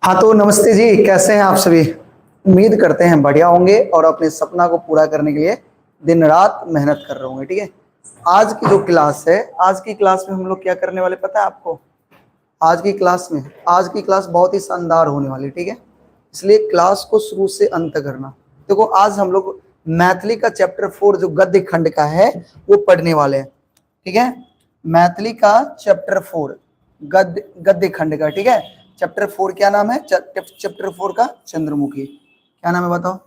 हाँ तो नमस्ते जी, कैसे हैं आप सभी। उम्मीद करते हैं बढ़िया होंगे और अपने सपना को पूरा करने के लिए दिन रात मेहनत कर रहे होंगे। ठीक है, आज की जो क्लास है, आज की क्लास में हम लोग क्या करने वाले पता है आपको? आज की क्लास में, आज की क्लास बहुत ही शानदार होने वाली है। ठीक है, इसलिए क्लास को शुरू से अंत करना। देखो आज हम लोग मैथिली का चैप्टर 4 जो गद्य खंड का है वो पढ़ने वाले हैं। ठीक है, मैथिली का चैप्टर 4 गद्य गद्य खंड का। ठीक है, चैप्टर 4 क्या नाम है? चैप्टर 4 का चंद्रमुखी। क्या नाम है बताओ?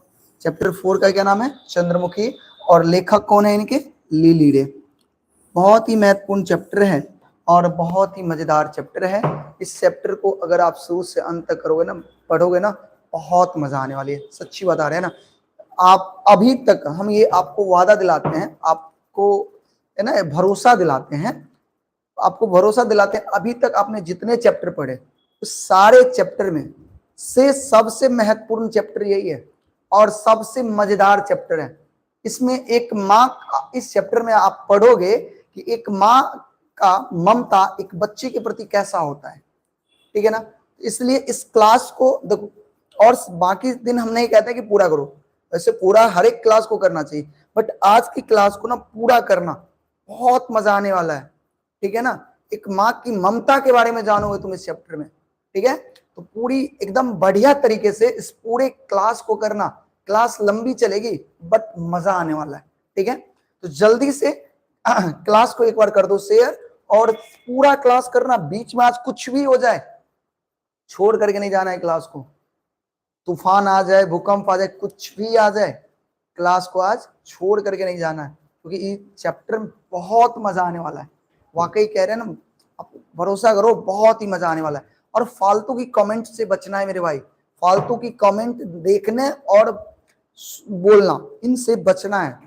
चैप्टर 4 का क्या नाम है? चंद्रमुखी। और लेखक कौन है इनके? लिली रे। बहुत ही महत्वपूर्ण चैप्टर है और बहुत ही मजेदार चैप्टर है। इस चैप्टर को अगर आप शुरू से अंत तक करोगे ना, पढ़ोगे ना, बहुत मजा आने वाली है। सच्ची बता रहे हैं ना आप। अभी तक हम ये आपको वादा दिलाते हैं, आपको है ना भरोसा दिलाते हैं, आपको भरोसा दिलाते हैं। अभी तक आपने जितने चैप्टर पढ़े उस सारे चैप्टर में से सबसे महत्वपूर्ण चैप्टर यही है और सबसे मजेदार चैप्टर है। इसमें एक माँ, इस चैप्टर में आप पढ़ोगे कि एक माँ का ममता एक बच्चे के प्रति कैसा होता है। ठीक है ना, इसलिए इस क्लास को देखो। और बाकी दिन हम नहीं कहते कि पूरा करो, वैसे पूरा हर एक क्लास को करना चाहिए, बट आज की क्लास को ना पूरा करना, बहुत मजा आने वाला है। ठीक है ना, एक माँ की ममता के बारे में जानोगे तुम इस चैप्टर में। ठीक है, तो पूरी एकदम बढ़िया तरीके से इस पूरे क्लास को करना। क्लास लंबी चलेगी बट मजा आने वाला है। ठीक है, तो जल्दी से क्लास को एक बार कर दो शेयर और पूरा क्लास करना। बीच में आज कुछ भी हो जाए छोड़ करके नहीं जाना है क्लास को। तूफान आ जाए, भूकंप आ जाए, कुछ भी आ जाए, क्लास को आज छोड़ करके नहीं जाना है, क्योंकि ये चैप्टर में बहुत मजा आने वाला है। वाकई कह रहे हैं ना, आप भरोसा करो, बहुत ही मजा आने वाला है। और फालतू की कमेंट से बचना है मेरे भाई, फालतू की कमेंट देखने और बोलना, इनसे बचना है।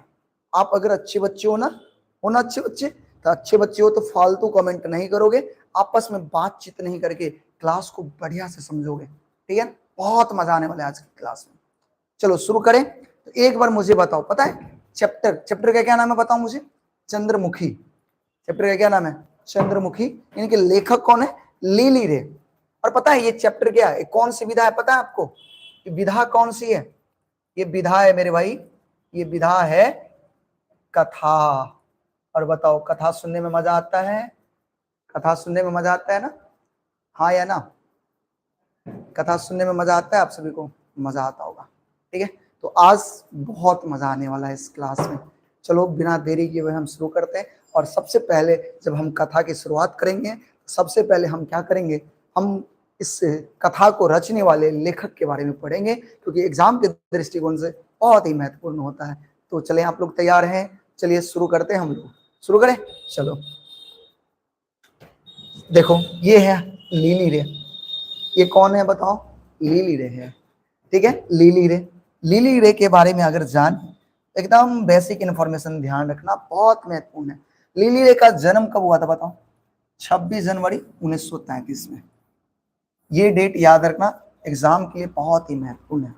आप अगर अच्छे बच्चे हो ना, हो ना अच्छे बच्चे, तो अच्छे बच्चे हो तो फालतू कमेंट नहीं करोगे, आपस में बातचीत नहीं करके क्लास को बढ़िया से समझोगे। ठीक है, बहुत मजा आने वाला है आज की क्लास में। चलो शुरू करें। तो एक बार मुझे बताओ, पता है चैप्टर, चैप्टर का क्या नाम है बताओ मुझे? चंद्रमुखी। चैप्टर का क्या नाम है? चंद्रमुखी। इनके लेखक कौन है? लिली रे। और पता है ये चैप्टर क्या है, कौन सी विधा है पता है आपको? ये विधा कौन सी है? ये विधा है मेरे भाई, ये विधा है कथा। और बताओ कथा सुनने में मजा आता है? कथा सुनने में मजा आता है ना? हाँ या ना? कथा सुनने में मजा आता है आप सभी को? मजा आता होगा। ठीक है, तो आज बहुत मजा आने वाला है इस क्लास में। चलो बिना देरी किए हुए हम शुरू करते हैं। और सबसे पहले जब हम कथा की शुरुआत करेंगे, सबसे पहले हम क्या करेंगे, हम इस कथा को रचने वाले लेखक के बारे में पढ़ेंगे, क्योंकि एग्जाम के दृष्टिकोण से बहुत ही महत्वपूर्ण होता है। तो चलें, आप लोग तैयार हैं? चलिए शुरू करते हैं, हम लोग शुरू करें। चलो देखो, ये है लिली रे। ये कौन है बताओ? लिली रे है। ठीक है, लिली रे। लिली रे के बारे में अगर जान, एकदम बेसिक इंफॉर्मेशन ध्यान रखना बहुत महत्वपूर्ण है। लिली रे का जन्म कब हुआ था बताओ? 26 जनवरी 1933 में। ये डेट याद रखना, एग्जाम के लिए बहुत ही महत्वपूर्ण है।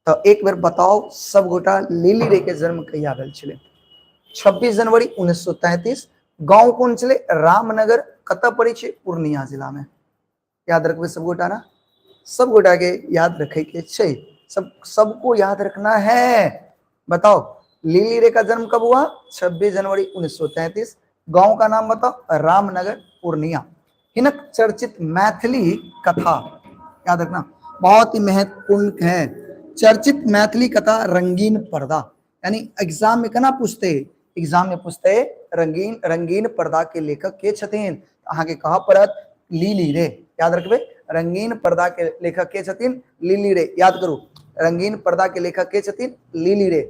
तो एक बार बताओ सब गोटा, लिली रे के जन्म कहिया भेल छलै? 26 जनवरी 1933। गांव कोन छलै? रामनगर। कतऽ पड़ै छै? पूर्णिया जिला में। याद रखबै सब गोटा ना? सब गोटा के याद रखे के छै, सब सबको याद रखना है। बताओ लिली रे का जन्म कब हुआ? 26 जनवरी 1933। गांव का नाम बताओ? रामनगर, पूर्णिया। हिनक चर्चित मैथिली कथा याद रखना बहुत ही महत्वपूर्ण है। चर्चित मैथिली कथा रंगीन पर्दा, यानी एग्जाम में केना पूछते? एग्जाम में पूछते रंगीन रंगीन पर्दा के लेखक के छथिन, अहाँ के कहऽ पड़त लिली रे। याद रखबे, रंगीन पर्दा के लेखक के छथिन? लिली रे। याद करू, रंगीन पर्दा के लेखक के छथिन? लिली रे।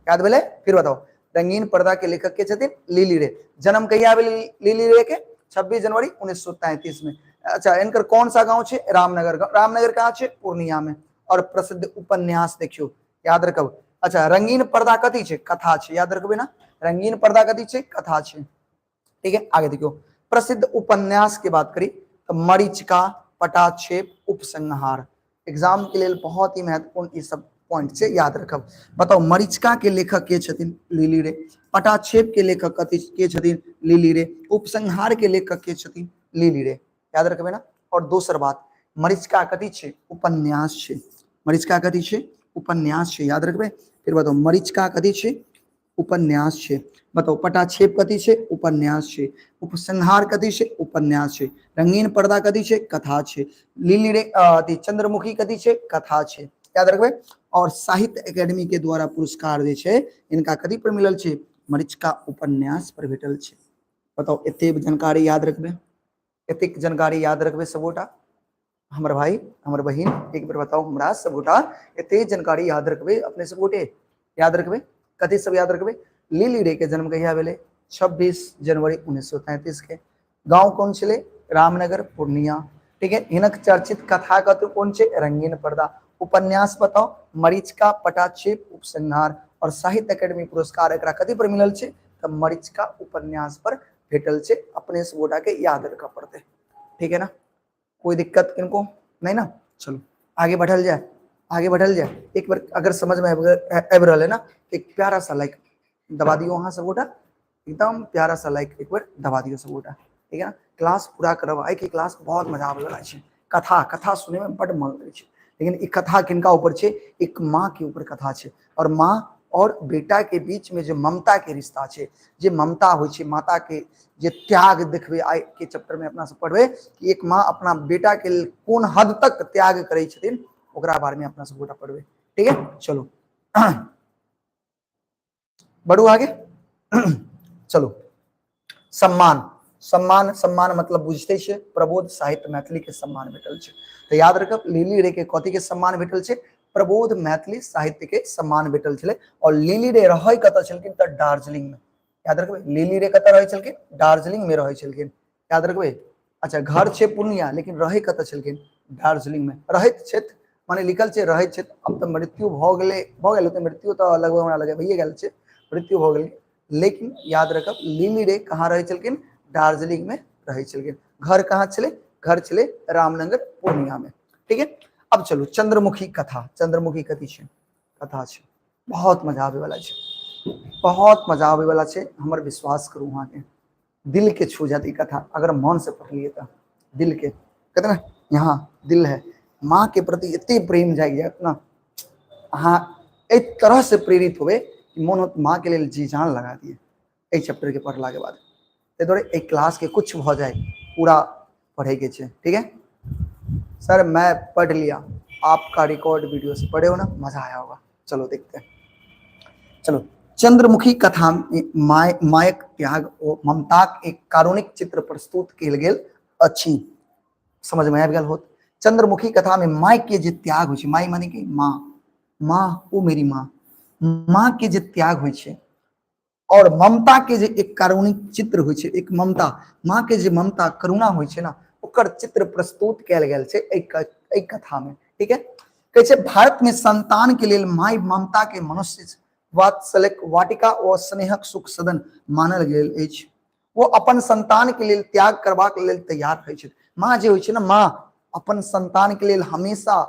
याद भेलै? फिर बताओ, रंगीन पर्दा के लेखक के छथिन? लिली रे। जन्म कहिया भेल लिली रे के? 26 जनवरी 1933 में। अच्छा, इनकर कौन सा गांव छे? रामनगर। रामनगर कहाँ छे? पूर्णिया में। और प्रसिद्ध उपन्यास देखियो, याद रखब। अच्छा, रंगीन पर्दा कथी छे? कथा छे। याद रखबे ना, रंगीन पर्दा कथी छे? कथा छे। ठीक है, आगे देखियो, प्रसिद्ध उपन्यास की बात करी तो मरीचिका, पटाक्षेप, उपसंहार। एग्जाम के लिए बहुत ही महत्वपूर्ण ये सब पॉइंट से याद रखब। बताओ मरीचिका के लेखक के छथिन? लिली रे। पटाक्षेप के लेखक कथी के छथिन? लिली रे। उपसंहार के लेखक के छथिन? लिली रे। याद रखबे ना। और दोसर बात, मरीचिका कथी छै? उपन्यास छै। मरीचिका कथी छै? उपन्यास छै, याद रखबै। फिर बताउ मरीचिका कथी छै? उपन्यास छै। बताउ पटाक्षेप कथी छै? उपन्यास छै। उपसंहार कथी छै? उपन्यास छै। रंगीन पर्दा कथी छै? कथा छै। लिली रे अथी चंद्रमुखी कथी छै? कथा छै, याद रखबै। और साहित्य एकेडमी के द्वारा पुरस्कार जे छै इनका कथी पर मिलल छै? मरीचिका उपन्यास पर भेटल छै। बताउ एते जानकारी याद रखबै, एतेक जानकारी याद रखबै सबगोटा। हमर भाई हमर बहिन एक बेर बताउ हमरा सबगोटा एते जानकारी याद रखबै अपने सबगोटे? याद रखबै? कथी सब याद रखबै? लिली रे के जन्म कहिया भेलै? 26 जनवरी 1933 के। गांव कोन छलै? रामनगर पूर्णिया, ठीक है। हिनक चर्चित कथा कथी कोन छै? रंगीन पर्दा। उपन्यास बताउ मरीचिका, पटाक्षेप, उपसंहार। और साहित्य अकेडमी पुरस्कार एकरा कथी पर मिलल छै? तऽ मरीचिका उपन्यास पर भेटल छै। अपने सब गोटा के याद रखऽ पड़तै, ठीक है ना? कोई दिक्कत किनको नहीं ना? चलो आगे बढ़ल जाए, आगे बढ़ल जाए। एक बार अगर समझ में आबि रहल है ना, एक प्यारा सा लाइक दबा दियो अहाँ सब गोटा, एकदम प्यारा सा लाइक एक बार दबा दियो सब गोटा, ठीक है ना? क्लास पूरा करब, आइ के क्लास बहुत मजा आबे वाला छै। कथा कथा सुने में बड मन लगै छै, लेकिन ई कथा किनका ऊपर छै? एक माँ के ऊपर कथा छै। और माँ और बेटा के बीच में जे ममता के रिश्ता छै, जे ममता होइ छै माता के, जे त्याग देखबै आइ के चैप्टर में अपना सब पढ़बै कि एक माँ अपना बेटा के लेल कोन हद तक त्याग करै छथिन, ओकरा बारे में अपना सब गोटा पढ़बै, ठीक है। चलो बढ़ू आगे। चलो सम्मान, सम्मान, सम्मान मतलब बुझते छियै, प्रबोध साहित्य मैथिली के सम्मान भेटल छै। तऽ याद रखब लिली रे के कथी के सम्मान भेटल छै? प्रबोध मैथिली साहित्य के सम्मान भेटल छलै। और लिली रे रहै कतऽ छलखिन? तऽ दार्जिलिंग में, याद रखबै। लिली रे कतऽ रहै छलखिन? दार्जिलिंग में रहै छलखिन, याद रखबै। अच्छा घर छै पूर्णिया, लेकिन रहै कतऽ छलखिन? दार्जिलिंग में रहैत छथि, माने लिखल छै रहैत छथि। आब तऽ मृत्यु भऽ गेलै, भऽ गेल तऽ मृत्यु तऽ लगभग हमरा लगै भइए गेल छै, मृत्यु भऽ गेलै। लेकिन याद रखब लिली रे कहाँ रहै छलखिन? दार्जिलिंग में रहै छलखिन। घर कहाँ छलै? घर छलै रामनगर पूर्णिया में, ठीक है। अब चलू चंद्रमुखी कथा। चंद्रमुखी कथी छै? कथा छै, बहुत मजा आबै वाला छै, बहुत मजा आबै वाला छै, हमर विश्वास करू अहाँके दिल के छू जाती कथा अगर मन से पढ़लिए तो। दिल के कहते ना, यहाँ दिल है, माँ के प्रति इतने प्रेम जागि जायत ना, अहाँ एक तरह से प्रेरित होबे कि मन होत माँ के लेल जी जान लगा दिए एहि चैप्टर के पढ़ला के बाद। ताहि दुआरे एहि क्लास के कुछ भऽ जाए पूरा पढ़े के छै, ठीक है। सर मैं पढ़ लिया आपका रिकॉर्ड वीडियो से, पढ़े हो ना, मजा आया होगा। चलो देखते हैं। चलो चंद्रमुखी कथा में मायक त्याग ओ ममताक एक कारुणिक चित्र प्रस्तुत कयल गेल अछि। समझ में आबि गेल होत। चंद्रमुखी कथा में my के जे त्याग होइ छै, माय माने कि माँ, माँ ओ मेरी माँ, माँ के जे त्याग होइ छै और ममता के जे एक कारुणिक चित्र होइ छै, एक ममता, माँ के जे ममता करुणा होइ छै ना, ओकर चित्र प्रस्तुत कयल गेल छै एहि कथा में, ठीक है। कहै छै भारत में संतान के लेल माय ममता के मनुष्य वात्सल्यक वाटिका और स्नेहक सुख सदन मानल गेल अछि। ओ अपन संतान के लेल त्याग करबाक लेल तैयार रहै छथि। माँ जे होइ छै ना, माँ अपन संतान के लेल हमेशा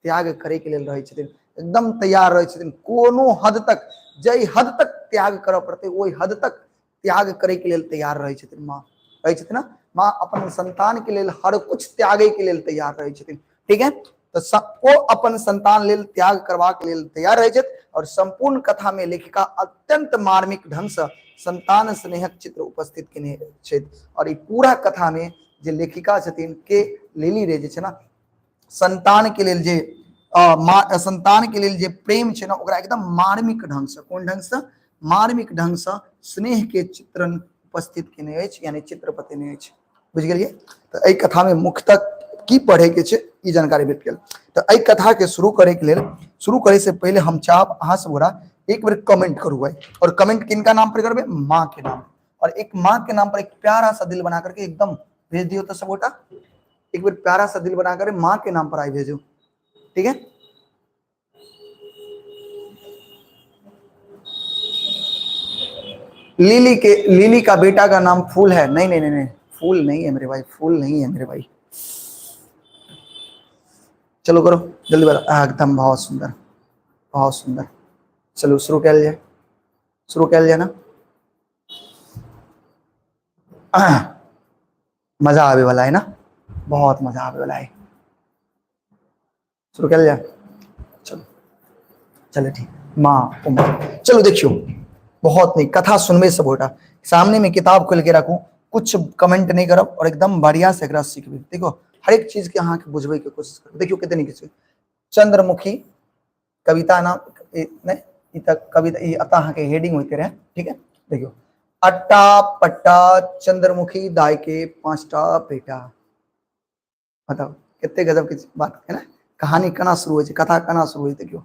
त्याग करे के लेल रहै छथिन, एकदम तैयार रहै छथिन। कोनो हद तक, जाहि हद तक त्याग करऽ पड़तै ओहि हद तक त्याग करे के लेल तैयार रहै छथिन माँ, रहै छथिन ना। माँ अपन संतान के लेल हर कुछ त्यागे के लेल तैयार रहै छथिन, ठीक है। तऽ ओ अपन संतान लेल त्याग करबाक लेल तैयार रहै छथि। और संपूर्ण कथा में लेखिका अत्यंत मार्मिक ढंग से संतान स्नेहक चित्र उपस्थित केने छथि। और ई पूरा कथा में जे लेखिका छथिन के लिली रे जे छै ना, संतान के लेल जे संतान के लेल जे प्रेम छै ना, ओकरा एकदम मार्मिक ढंग से, कोन ढंग से? मार्मिक ढंग से स्नेह के चित्रण उपस्थित केने अछि, यानी चित्र बतेने अछि। बुझि गेलियै? तऽ एहि कथा में मुख्यतः की पढ़े के छै ई जानकारी भेट गेल। तऽ एहि कथा के शुरू करे के लेल, शुरू करे से पहले हम चाहब अहाँ सब गोरा एक बेर कमेंट करू भाई। और कमेंट किनका नाम पर करबे? माँ के नाम। और एक माँ के नाम पर एक प्यारा सा दिल बना करके एकदम भेज दियो तो सब गोटा एक बेर प्यारा सा दिल बना कर माँ के नाम पर आई भेजो, ठीक है। लिली का बेटा का नाम फूल है। नहीं नहीं नहीं नहीं, फूल नहीं है मेरे भाई, फूल नहीं है मेरे भाई। चलो करो जल्दी बता। एकदम बहुत सुंदर, बहुत सुंदर। चलो शुरू कर जाए, शुरू कर जाए ना। मजा आवे वाला है ना, बहुत मजा आवे वाला है। शुरू कयल जाय? चलो चलो ठीक। माँ उमा, चलो देखियो, बहुत नीक कथा सुनबे सब गोटा। सामने में किताब खोल के रखू, कुछ कमेंट नहीं करब और एकदम बढ़िया से एकरा सीखबे। देखो हरेक चीज के अहाँ के बुझबे के कोशिश करब। देखियो कते नीक छै चंद्रमुखी कविता नाम नहीं, ई त कविता, ई अतः अहाँ के हेडिंग होते रहे, ठीक है। देखियो अट्टा पट्टा चंद्रमुखी दाई के 5टा बेटा। बताओ कते गजब के बात है ना। कहानी केना शुरू होइ छै, कथा केना शुरू होइ छै। देखियो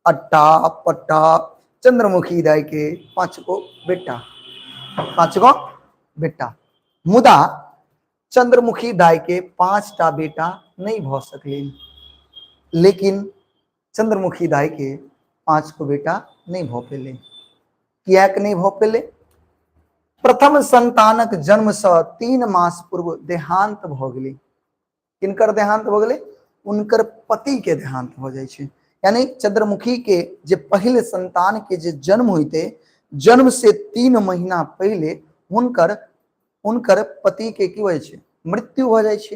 अट्टा पट्टा चंद्रमुखी दाई के 5 गो बेटा, 5 गो बेटा। मुदा चंद्रमुखी दाई के 5टा बेटा नहीं भ सकलिन, लेकिन चंद्रमुखी दाई के 5 गो बेटा नहीं भ पेले। किएक नहीं भ पेले? प्रथम संतानक जन्म से 3 मास पूर्व देहांत भ गेलै। किनकर देहांत भ गेलै? उनकर पति के देहांत भ जाइ छै। यानी चंद्रमुखी के जे पहिल संतान के जे जन्म होइते, जन्म से 3 महीना पहले हुनकर पति के की होइ छै? मृत्यु भ जाइ छै।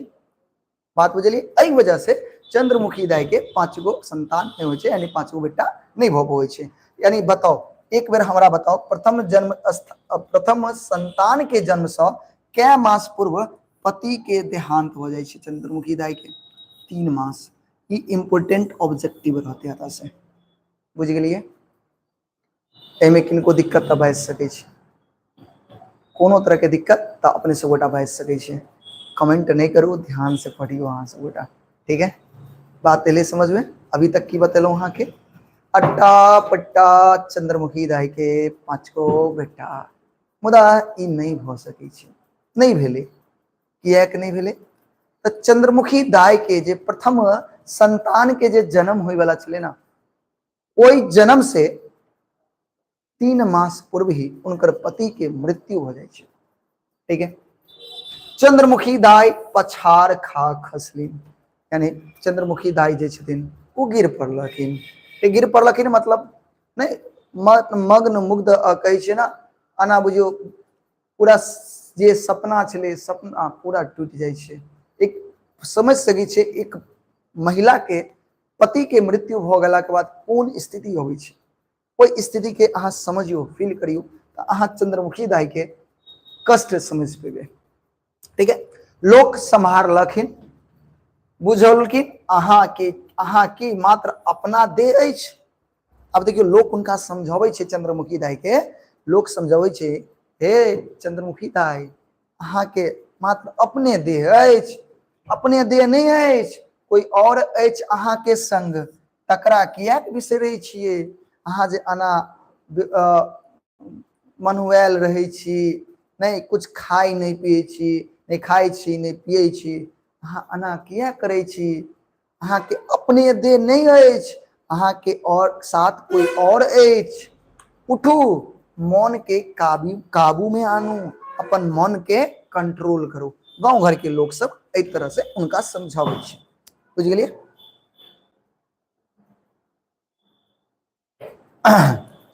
बात बुझलिए? एहि वजह से चंद्रमुखी दाई के 5 गो संतान नहीं होइ छै, यानी 5 गो बेटा नहीं भ पबै छै। यानी बताओ एक बेर हमरा बताओ, प्रथम संतान के जन्म से कै मास पूर्व पति के देहांत हो जाइ छै चंद्रमुखी दाई के? 3 मास। ई इम्पोर्टेंट ऑब्जेक्टिव रहते एतऽ से, बुझ गेलिए? एहिमे किनको दिक्कत तऽ बाजि सकै छी, कोनो तरह के दिक्कत तऽ अपने सब गोटा बाजि सकै छी। कमेंट नहीं करू, ध्यान से पढ़ियो अहाँ सब गोटा, ठीक है? बात एलै समझ में? अभी तक की बतेलहुँ अहाँ के? अट्टा पट्टा चंद्रमुखी दाई के 5 गो बेटा। मुदा ई नहीं भ सकै छै, नहीं भेलै। किएक नहीं भेलै? तऽ चंद्रमुखी दाई के जे प्रथम संतान के जे जन्म होय वाला छलै ना, ओहि जन्म से 3 मास पूर्व ही उनकर पति के मृत्यु हो जाइ छै, ठीक है। चंद्रमुखी दाई पछाड़ खा खसलिन, यानी चंद्रमुखी दाई जे छथिन ओ गिर पड़लखिन। ते गिर पड़लखिन मतलब नहीं, मग्न मुग्ध कहै छै ना, एना बुझियौ पूरा जे सपना छलै सपना पूरा टूटि जाइ छै। एक समझ सकै छियै एक महिला के पति के मृत्यु भऽ गेला के बाद कोन स्थिति अबै छै, ओहि स्थिति के अहाँ समझियौ, फील करियौ, तऽ अहाँ चंद्रमुखी दाई के कष्ट समझ पेबै, ठीक है। लोक सम्हारलखिन, बुझलखिन अहाँ की मात्र अपना देह अछि। अब देखियौ लोक हुनका समझाबै छै, चंद्रमुखी दाई के लोक समझाबै छै, हे चंद्रमुखी दाई अहाँ के मात्र अपने देह अछि, अपने देह नहीं अछि, कोई और अछि अहाँ के संग, तकरा किएक बिसरै छियै? अहाँ जे एना मनुआयल रहै छी, नहीं कुछ खाइ नहीं पियै छी, नहीं खाइ छी नहीं पियै छी, अहाँ एना किएक करै छी? अहाँ के अपने देह नहीं अछि, अहाँ के और साथ कोई और अछि। उठू, मन के काबू में आनू, अपन मन के कंट्रोल करू। गांव घर के लोग सब एहि तरह से उनका समझाबै छै, बुझ गेलियै?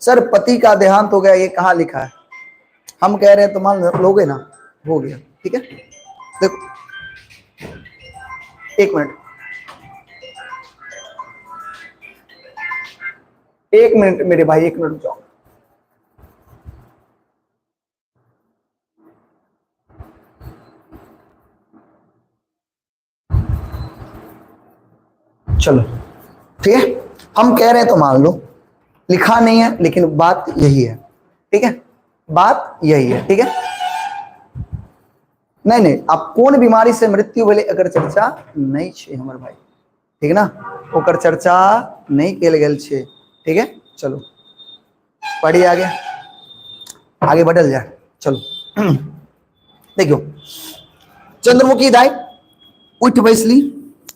सर पति का देहांत हो गया, ये कहाँ लिखा है? हम कह रहे हैं तो मान लोगे ना, हो गया, ठीक है। देखो एक मिनट, एक मिनट मेरे भाई, एक मिनट जाओ। चलो ठीक है, हम कह रहे हैं तो मान लो, लिखा नहीं है लेकिन बात यही है, ठीक है, बात यही है, ठीक है। नहीं नहीं, आप कौन बीमारी से मृत्यु भेलै एकर चर्चा नहीं छे हमर भाई, ठीक ना, ओकर चर्चा नहीं कयल गेल छे, ठीक है। चलो पढ़ी आगे, आगे बढ़ल जाए। चलो देखियो चंद्रमुखी दाई उठ बैसली।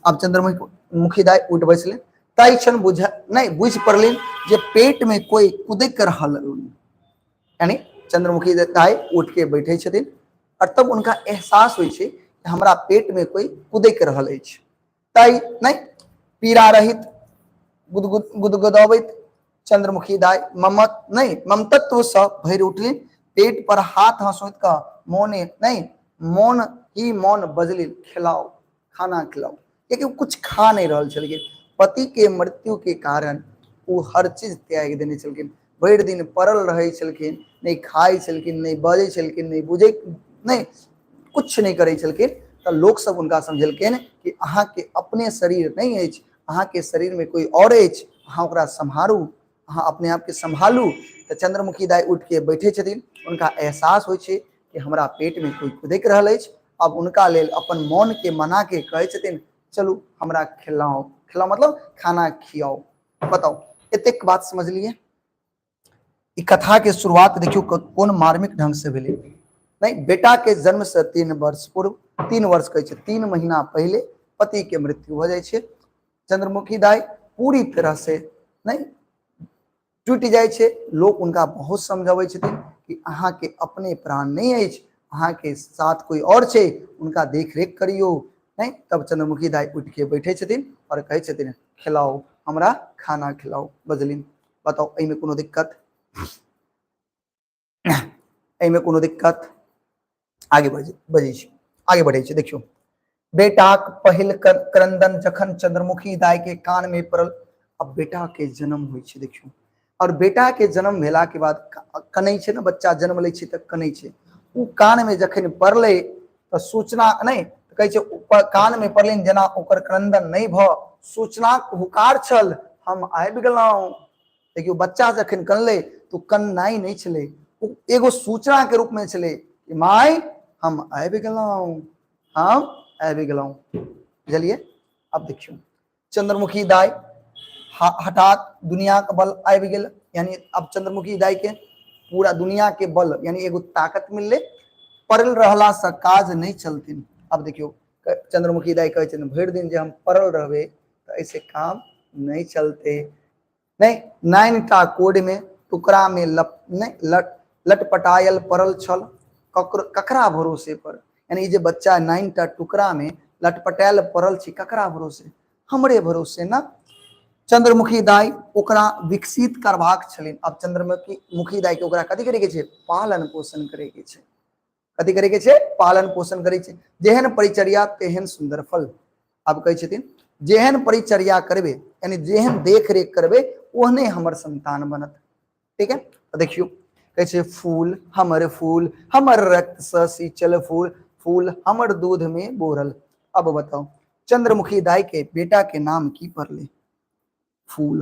अब चंद्रमुखी दाई उठ बैसली, ताहि क्षण बुझ नहीं बुझ पड़लिन जे पेट में कोई कुदक रहल, यानी चंद्रमुखी दाई उठ के बैठे छथिन और तब उनका एहसास होइ छै कि हमरा पेट में कोई कुदक रहल अछि। ताहि नहीं पीड़ा रहित गुदगुदबैत चंद्रमुखी दाई ममत नहीं ममतत्व से भरि उठली, पेट पर हाथ हंसोत कऽ मोने नहीं मोन ही मोन बजली, खिलाओ खाना खिलाओ, कियाकि ओ कुछ खा नहीं रहल छलखिन। पति के मृत्यु के कारण ओ हर चीज त्यागि देने छलखिन। भरि दिन पड़ल रहै छलखिन, नहि खाइ छलखिन, नहि बजै छलखिन, नहि बुझै, नहि किछु नहि करै छलखिन। तऽ लोकसभ हुनका समझेलखिन कि अहाँके अपने शरीर नहि अछि, अहाँके शरीरमे कोइ आओर अछि, अहाँ ओकरा सम्हारू, अहाँ अपने आपके सम्भालू। तऽ चंद्रमुखी दाइ उठिके बैठे छथिन, हुनका एहसास होइ छै कि हमरा पेटमे कोइ कुदकि रहल अछि। अब हुनका लेल अपन मोनके मना के कहै छथिन, चलू हमरा खिलाउ, खिलाउ मतलब खाना खियाउ। बताउ, एतेक बात समझलिए? ई कथा के शुरुआत देखियौ कोन मार्मिक ढंग से भेलै। नहीं, बेटा के जन्म से 3 वर्ष पूर्व, 3 वर्ष कहै छै, 3 महीना पहिले पति के मृत्यु हो जाइ छै। चंद्रमुखी दाई पूरी तरह से नहीं टूटि जाइ छै। लोक हुनका बहुत समझबै छथिन कि अहाँके अपने प्राण नहीं अछि, अहाँके साथ कोई और छै, उनका देखरेख करियौ। नहीं, तब चंद्रमुखी दाई उठि के बैठे छथिन और कहै छथिन, खिलाओ हमरा खाना खिलाओ। बजलिन, बताउ एहिमे कोनो दिक्कत? एहिमे कोनो दिक्कत? आगे बजै छी, आगे बढ़ै छी। देखियौ, बेटाक पहिल क्रंदन जखन चंद्रमुखी दाई के कान में पड़ल, अब बेटा के जन्म होइ छै। देखियौ, और बेटा के जन्म भेला के बाद कनै छै ने बच्चा, जन्म लै छै तऽ कनै छै। ओ कान में जखन पड़लै तऽ सूचना नहि कहै छै, कान में पड़लै जेना ओकर क्रंदन नहि भऽ सूचनाक हुकार छल, हम आबि गेलहुँ। देखियौ, बच्चा जखन कनलै तऽ कननाइ नहि छलै, ओ एगो सूचना के रूप में छलै कि my हम आबि गेलहुँ, हम आबि गेलहुँ। बुझलियै? अब देखियौ, चंद्रमुखी दाई हठात दुनिया के बल आबि गेल, यानी अब चंद्रमुखी दाई के पूरा दुनिया के बल यानी एगो ताकत मिललै। पड़ल रहला से काज नहीं चलतिन। अब देखियौ, चंद्रमुखी दाई कहै छथिन, भरि दिन जे हम पड़ल रहबै तऽ ऐसे काम नहीं चलते। नहीं, 9 टा कोड में टुकड़ा में लप, नहीं, लट, लटपटायल पड़ल छल, ककरा भरोसे पर? यानी जे बच्चा 9 टा टुकड़ा में लटपटायल पड़ल छी, ककरा भरोसे? हमरे भरोसे ना। चंद्रमुखी दाई ओकरा विकसित करबाक छलिन। अब चंद्रमुखी मुखी दाई के ओकरा कथी करे के छै? पालन पोषण करे के छै। कथी करे के छै? पालन पोषण करे छै। जेहन परिचर्या तेहन सुंदर फल। अब कहै छथिन, जेहन परिचर्या करबे यानी जेहन देख रेख करबे ओहने हमर संतान बनत। ठीक है, तो देखियो कहै छै, फूल हमर फूल, हमर रक्त से सींचल फूल, फूल हमर दूध में बोरल। अब बताओ, चंद्रमुखी दाई के बेटा के नाम की पड़ले? फूल।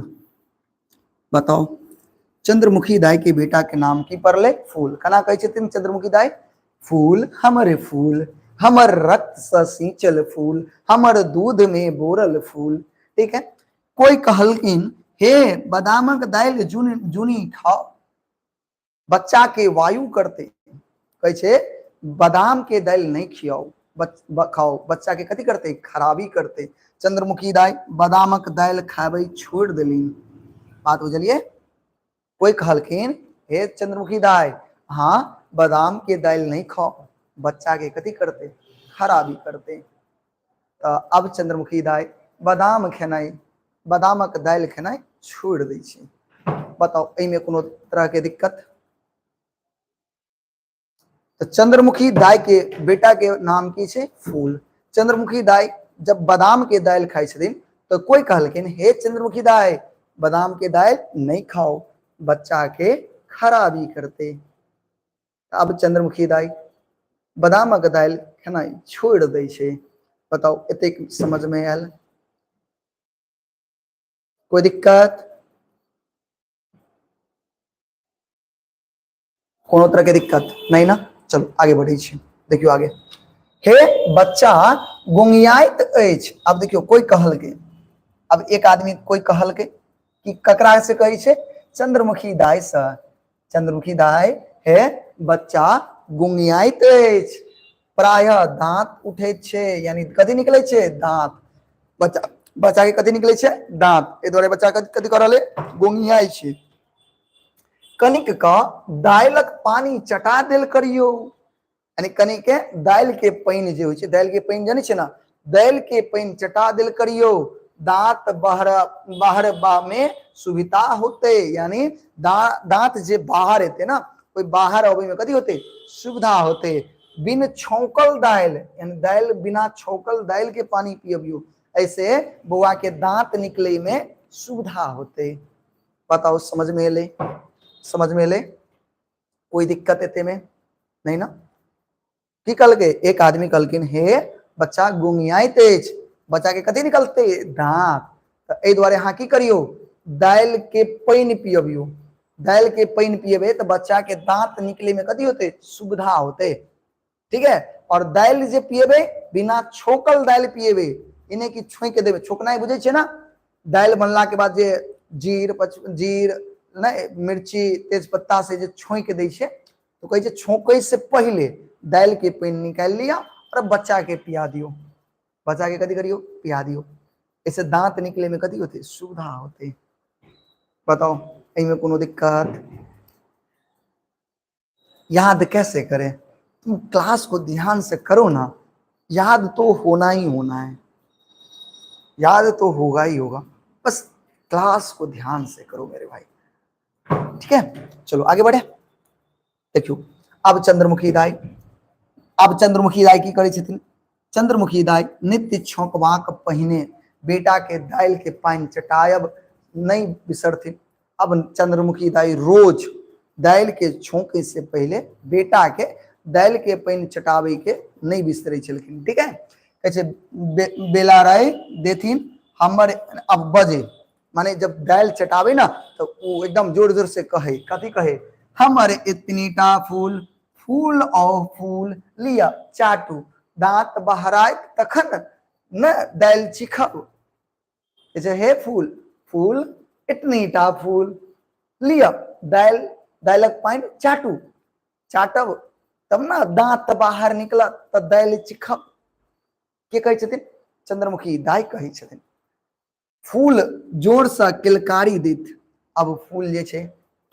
बताओ, चंद्रमुखी दाई के बेटा के नाम की पड़ले? फूल। केना कहै छथिन चंद्रमुखी दाई? फूल हमर फूल, हमर रक्त से सींचल फूल, हमर दूध में बोरल फूल। ठीक है, कोई कहलखिन, हे बादामक दालि जुनी खाओ, बच्चा के वायु करते। कहै छै बादाम के दालि नहीं खियाओ, खाओ, बच्चा के कथी करते? खराबी करते। चंद्रमुखी दाई बादामक दालि खाबै छोड़ देलिन। बात बुझलिए? कोई कहलखिन, हे चंद्रमुखी दाई, हाँ बादाम के दालि नहीं खाओ, बच्चा के कथी करते? खराबी करते। तो अब चंद्रमुखी दाई बादाम खेनाइ, बादामक दालि खेनाइ छोड़ दै छै। बताओ, एहिमे कोनो तरह के दिक्कत? तो चंद्रमुखी दाई के बेटा के नाम की छै? फूल। चंद्रमुखी दाई जब बादाम के दालि खाइ छथिन तो कोई कहलखिन, हे चंद्रमुखी दाई, बादाम के दालि नहीं खाओ, बच्चा के खराबी करते। अब चंद्रमुखी दाई बादामक दालि खेनाइ छोड़ दै छै। बताओ, एतेक समझ में आयल? कोई दिक्कत? कोनो तरह के दिक्कत नहीं ना? चलो आगे बढ़े छी। देखियो आगे, हे बच्चा गोंगियाइत अछि। अब देखियो, कोई कहलकै, अब एक आदमी कोई कहलकै कि ककरा से कहै छै? चंद्रमुखी दाई से। चंद्रमुखी दाई, हे बच्चा गुंगियाइत अछि, प्रायः दांत उठैत छै, यानी कथी निकलै छै? दांत। बच्चा के कथी निकलै छै? दांत। एहि दुआरे बच्चा कथी कऽ रहल है? गुंगियाइ छै। कनिक क दाइलक पानी चटा देल करियौ, यानी कनि के दालि के पानि जे होइ छै, दालि के पानि जानै छै ना, दालि के पानि चटा देल करियौ, दांत बाहर बा में सुविधा होते, यानी दांत जे बाहर हेतै ना, ओहि बाहर अबै में कथी होते? सुविधा होते। बिन छौंकल दालि, यानी दालि बिना छौंकल दालि के पानी पियबियौ। ऐसे बौआ के दांत निकले में सुविधा होते। बताओ समझ में एलै? समझ में एलै? कोई दिक्कत एते में नहीं ना? की कहलकै? एक आदमी कहलखिन हे बच्चा गुंगियाइत अछि, बच्चा के कथी निकलते? दांत। तऽ एहि दुआरे अहाँ की करियौ, दालि के पानि पियबियौ। दालि के पानि पियेबै तऽ बच्चा के दांत निकले में कथी होते? सुविधा होते, ठीक है। और दालि जे पियेबै बिना छौंकल दालि पियेबै, ई नहि कि छौंकि देबै। छौंकनाइ बुझै छियै ना? दालि बनला के बाद जे जीर पच जीर नहि मिर्ची तेजपत्ता से जे छौंकि दै छै, तो कहै छै छौंकै से पहिले दालि के पानि निकालि लिअ और बच्चा के पिया दियौ। बच्चा के कथी करियौ? पिया दियौ। एहिसँ दांत निकले में कथी होते? सुविधा होते। बताओ एहिमे कोनो दिक्कत? याद कैसे करें? तुम क्लास को ध्यान से करो ना, याद तो होना ही होना है, याद तो होगा ही होगा, बस क्लास को ध्यान से करो मेरे भाई, ठीक है। चलो आगे बढ़े। देखियो अब चंद्रमुखी दाई, अब चंद्रमुखी दाई की करै छथिन? चंद्रमुखी दाई नित्य छौंकबाक पहिने बेटा के दालि के पानि चटायब नहीं बिसरथिन। अब चंद्रमुखी दाई रोज दालि के छौंके से पहले बेटा के दालि के पानि चटाबे के नहीं बिसरै छलखिन, ठीक है। कहै छै बेला राय देथिन हमर अब बजे, माने जब दालि चटाबे ना तो वो एकदम जोर जोर से कहे, कथी कहे? हमर इतनी टा फूल, फूल और फूल लिया चाटू, दांत बहराय तखन न दालि चिखब। जे हे फूल, फूल इतनी टा फूल लिया दालि, दालिक पानि चाटू, चाटब तब ना दांत बाहर निकलत तऽ दालि चिखब। के कहै छथिन? चंद्रमुखी दाइ कहै छथिन। फूल जोर से किलकारी दैत, अब फूल जे छै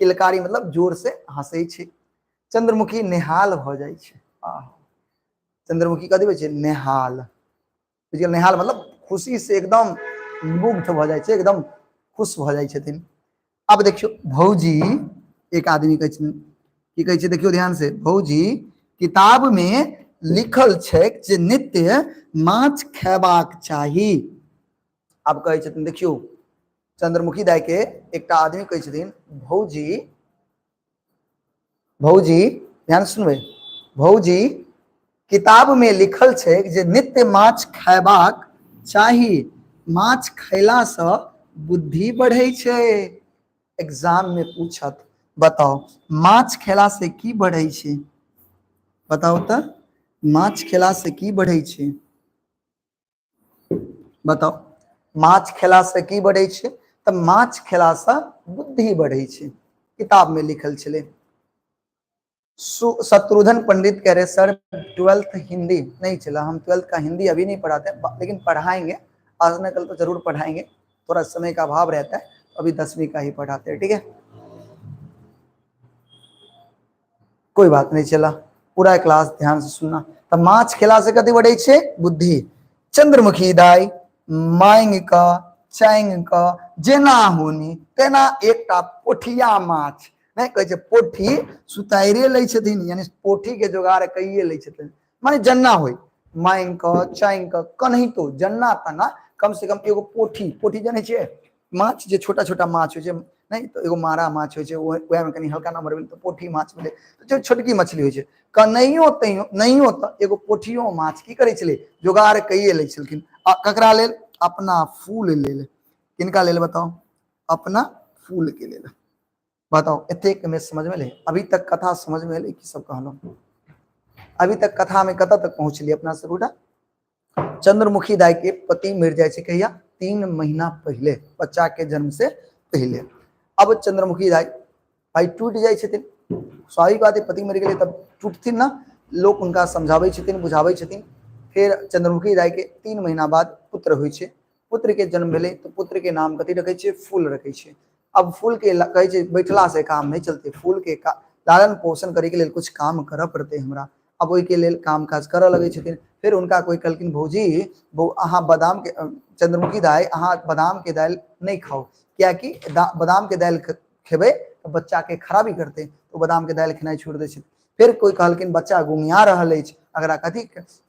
किलकारी मतलब जोर से हंसै छै। चंद्रमुखी नेहाल भऽ जाइ छै। आह, चंद्रमुखी कथी होइ छै? नेहाल। बुझियौ नेहाल मतलब खुशी से एकदम मुग्ध भऽ जाइ छै, एकदम खुश भऽ जाइ छथिन। अब देखियौ भौजी, एक आदमी कहै छथिन, की कहै छै? देखियौ ध्यान से, भौजी किताब में लिखल छै जे नित्य माछ खेबाक चाही। आब कहै छथिन, देखियौ चंद्रमुखी दाई के एकटा आदमी कहै छथिन, भौजी, भौजी ध्यान सुनबै, भौजी किताब में लिखल छै जे नित्य माछ खयबाक चाही, माछ खयलासँ बुद्धि बढ़ै छै। एग्जाम में पूछत, बताओ माछ खेला से की बढ़ै छै? बताओ तऽ माछ खेला से की बढ़ै छै? बताओ माछ खेला से की बढ़ै छै? तऽ माछ खेला से बुद्धि बढ़ै छै, किताब में लिखल छलै। शत्रुघ्न पंडित कह रहे सर 12th Hindi नहीं चला, हम 12th का हिंदी अभी नहीं पढ़ाते, लेकिन पढ़ाएंगे, आज न कल तो जरूर पढ़ाएंगे, थोड़ा समय का अभाव रहता है, अभी 10वीं का ही पढ़ाते हैं, ठीक है, कोई बात नहीं। चला पूरा क्लास ध्यान से सुनना। तो माछ खेला से कथी बढ़े छे? बुद्धि। चंद्रमुखी दाई मांग क चांग क जेना होनी तेना एकटा पोठिया माछ, नहीं कहै छै पोठी सुताइरे लै छथिन, यानी पोठी के जोगाड़ कइए लै छथिन, माने जन्ना होय मांग क चांग क कन्हितो जन्ना तना कम से कम एगो पोठी, पोठी जानै छियै माछ जे छोटा छोटा माछ होइ छै, नहीं तो एगो मारा माछ होइ छै, वएह में कनी हल्का नम्बर भेल तऽ पोठी माछ भेलै, जो छोटकी मछली होइ छै, कनैयो तैयो नहियो तऽ एगो पोठियो माछ की करै छलै? जोगाड़ कइए लै छलखिन। आ ककरा लेल? अपना फूल लेल। किनका लेल बताउ? अपना फूल के लेल। बताउ एतेक में समझ में एलै? अभी तक कथा समझ में एलै की सब कहलहुँ? अभी तक कथा में कतऽ तक पहुँचलियै अपना सब गोटा? चंद्रमुखी दाई के पति मरि जाइ छै कहिया? 3 महीना पहिले, बच्चा के जन्म से पहिले। अब चंद्रमुखी दाई भाई टूटि जाइ छथिन, स्वाभाविक बात है, पति मरि गेलै तब टूटथिन ना। लोक हुनका समझाबै छथिन, बुझाबै छथिन। फेर चंद्रमुखी दाई के 3 महीना बाद पुत्र होइ छै। पुत्र के जन्म भेलै तऽ पुत्र के नाम कथी रखै छै? फूल रखै छै। अब फूल के कहै छै बैठला से काम नहि चलतै, फूल के लालन पोषण करे के लेल कुछ काम करऽ पड़तै हमरा। अब ओहिके लेल काम काज करऽ लगै छथिन। फेर हुनका कोइ कहलखिन, भौजी अहाँ बादाम के, चंद्रमुखी दाइ अहाँ बादाम के दालि नहि खाउ, कियाकि बादाम के दालि खेबै तऽ बच्चा के खराबी करतै, तऽ बादाम के दालि खेनाइ छोड़ि दै छथिन। फेर कोइ कहलखिन बच्चा गुंगिया रहल अछि, अगरा कथी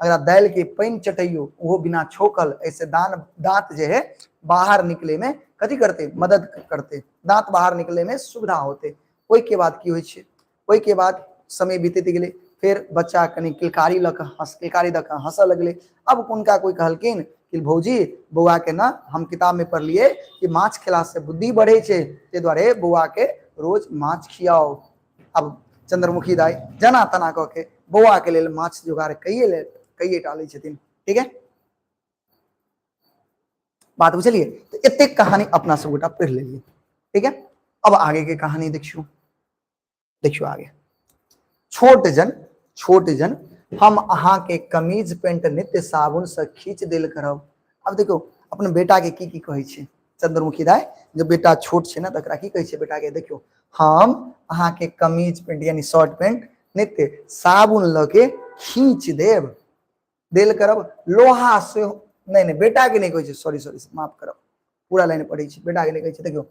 अगरा दालि के पानि चटैयो ओहो बिना छौकल, ऐसे दान दांत जे है बाहर निकले में कथी करते, मदद करते, दांत बाहर निकले में सुविधा होते। ओहि के बाद की होइ छै, ओहि के बाद समय बीतैत गेलै, फेर बच्चा कनि किलकारी लऽ कऽ हँस, किलकारी दऽ कऽ हँसऽ लगलै। अब हुनका कोइ कहलखिन कि भौजी बौआ के ना हम किताब में पढ़लियै कि माछ खेला से बुद्धि बढ़ै छै, ताहि दुआरे बौआ के रोज माछ खियाओ। अब चंद्रमुखी दाई जना तना कऽ के बौआ के लेल माछ जोगाड़ कइए ले, कइए टा लै छथिन। ठीक है, बात बुझलियै? तऽ एतेक कहानी अपना सब गोटा पढ़ि लेलियै। ठीक है, अब आगे के कहानी देखियौ, देखियौ आगे। छोट जन, छोट जन हम अहाँ के कमीज पेंट नित्य साबुन से खींच देल करब। अब देखियौ अपन बेटा के की की कहै छै चंद्रमुखी दाई, जब बेटा छोट छै ना तकरा की कहै छै बेटा के, देखियौ हम अहाँ के कमीज पेंट यानी शर्ट पेंट नित्य साबुन लऽ के खींच देब देल करब। लोहा से नहीं, नहीं बेटा के नहीं कहै छै, सॉरी सॉरी माफ करब, पूरा लाइन पढ़ै छी, बेटा के नहीं कहै छै। देखियौ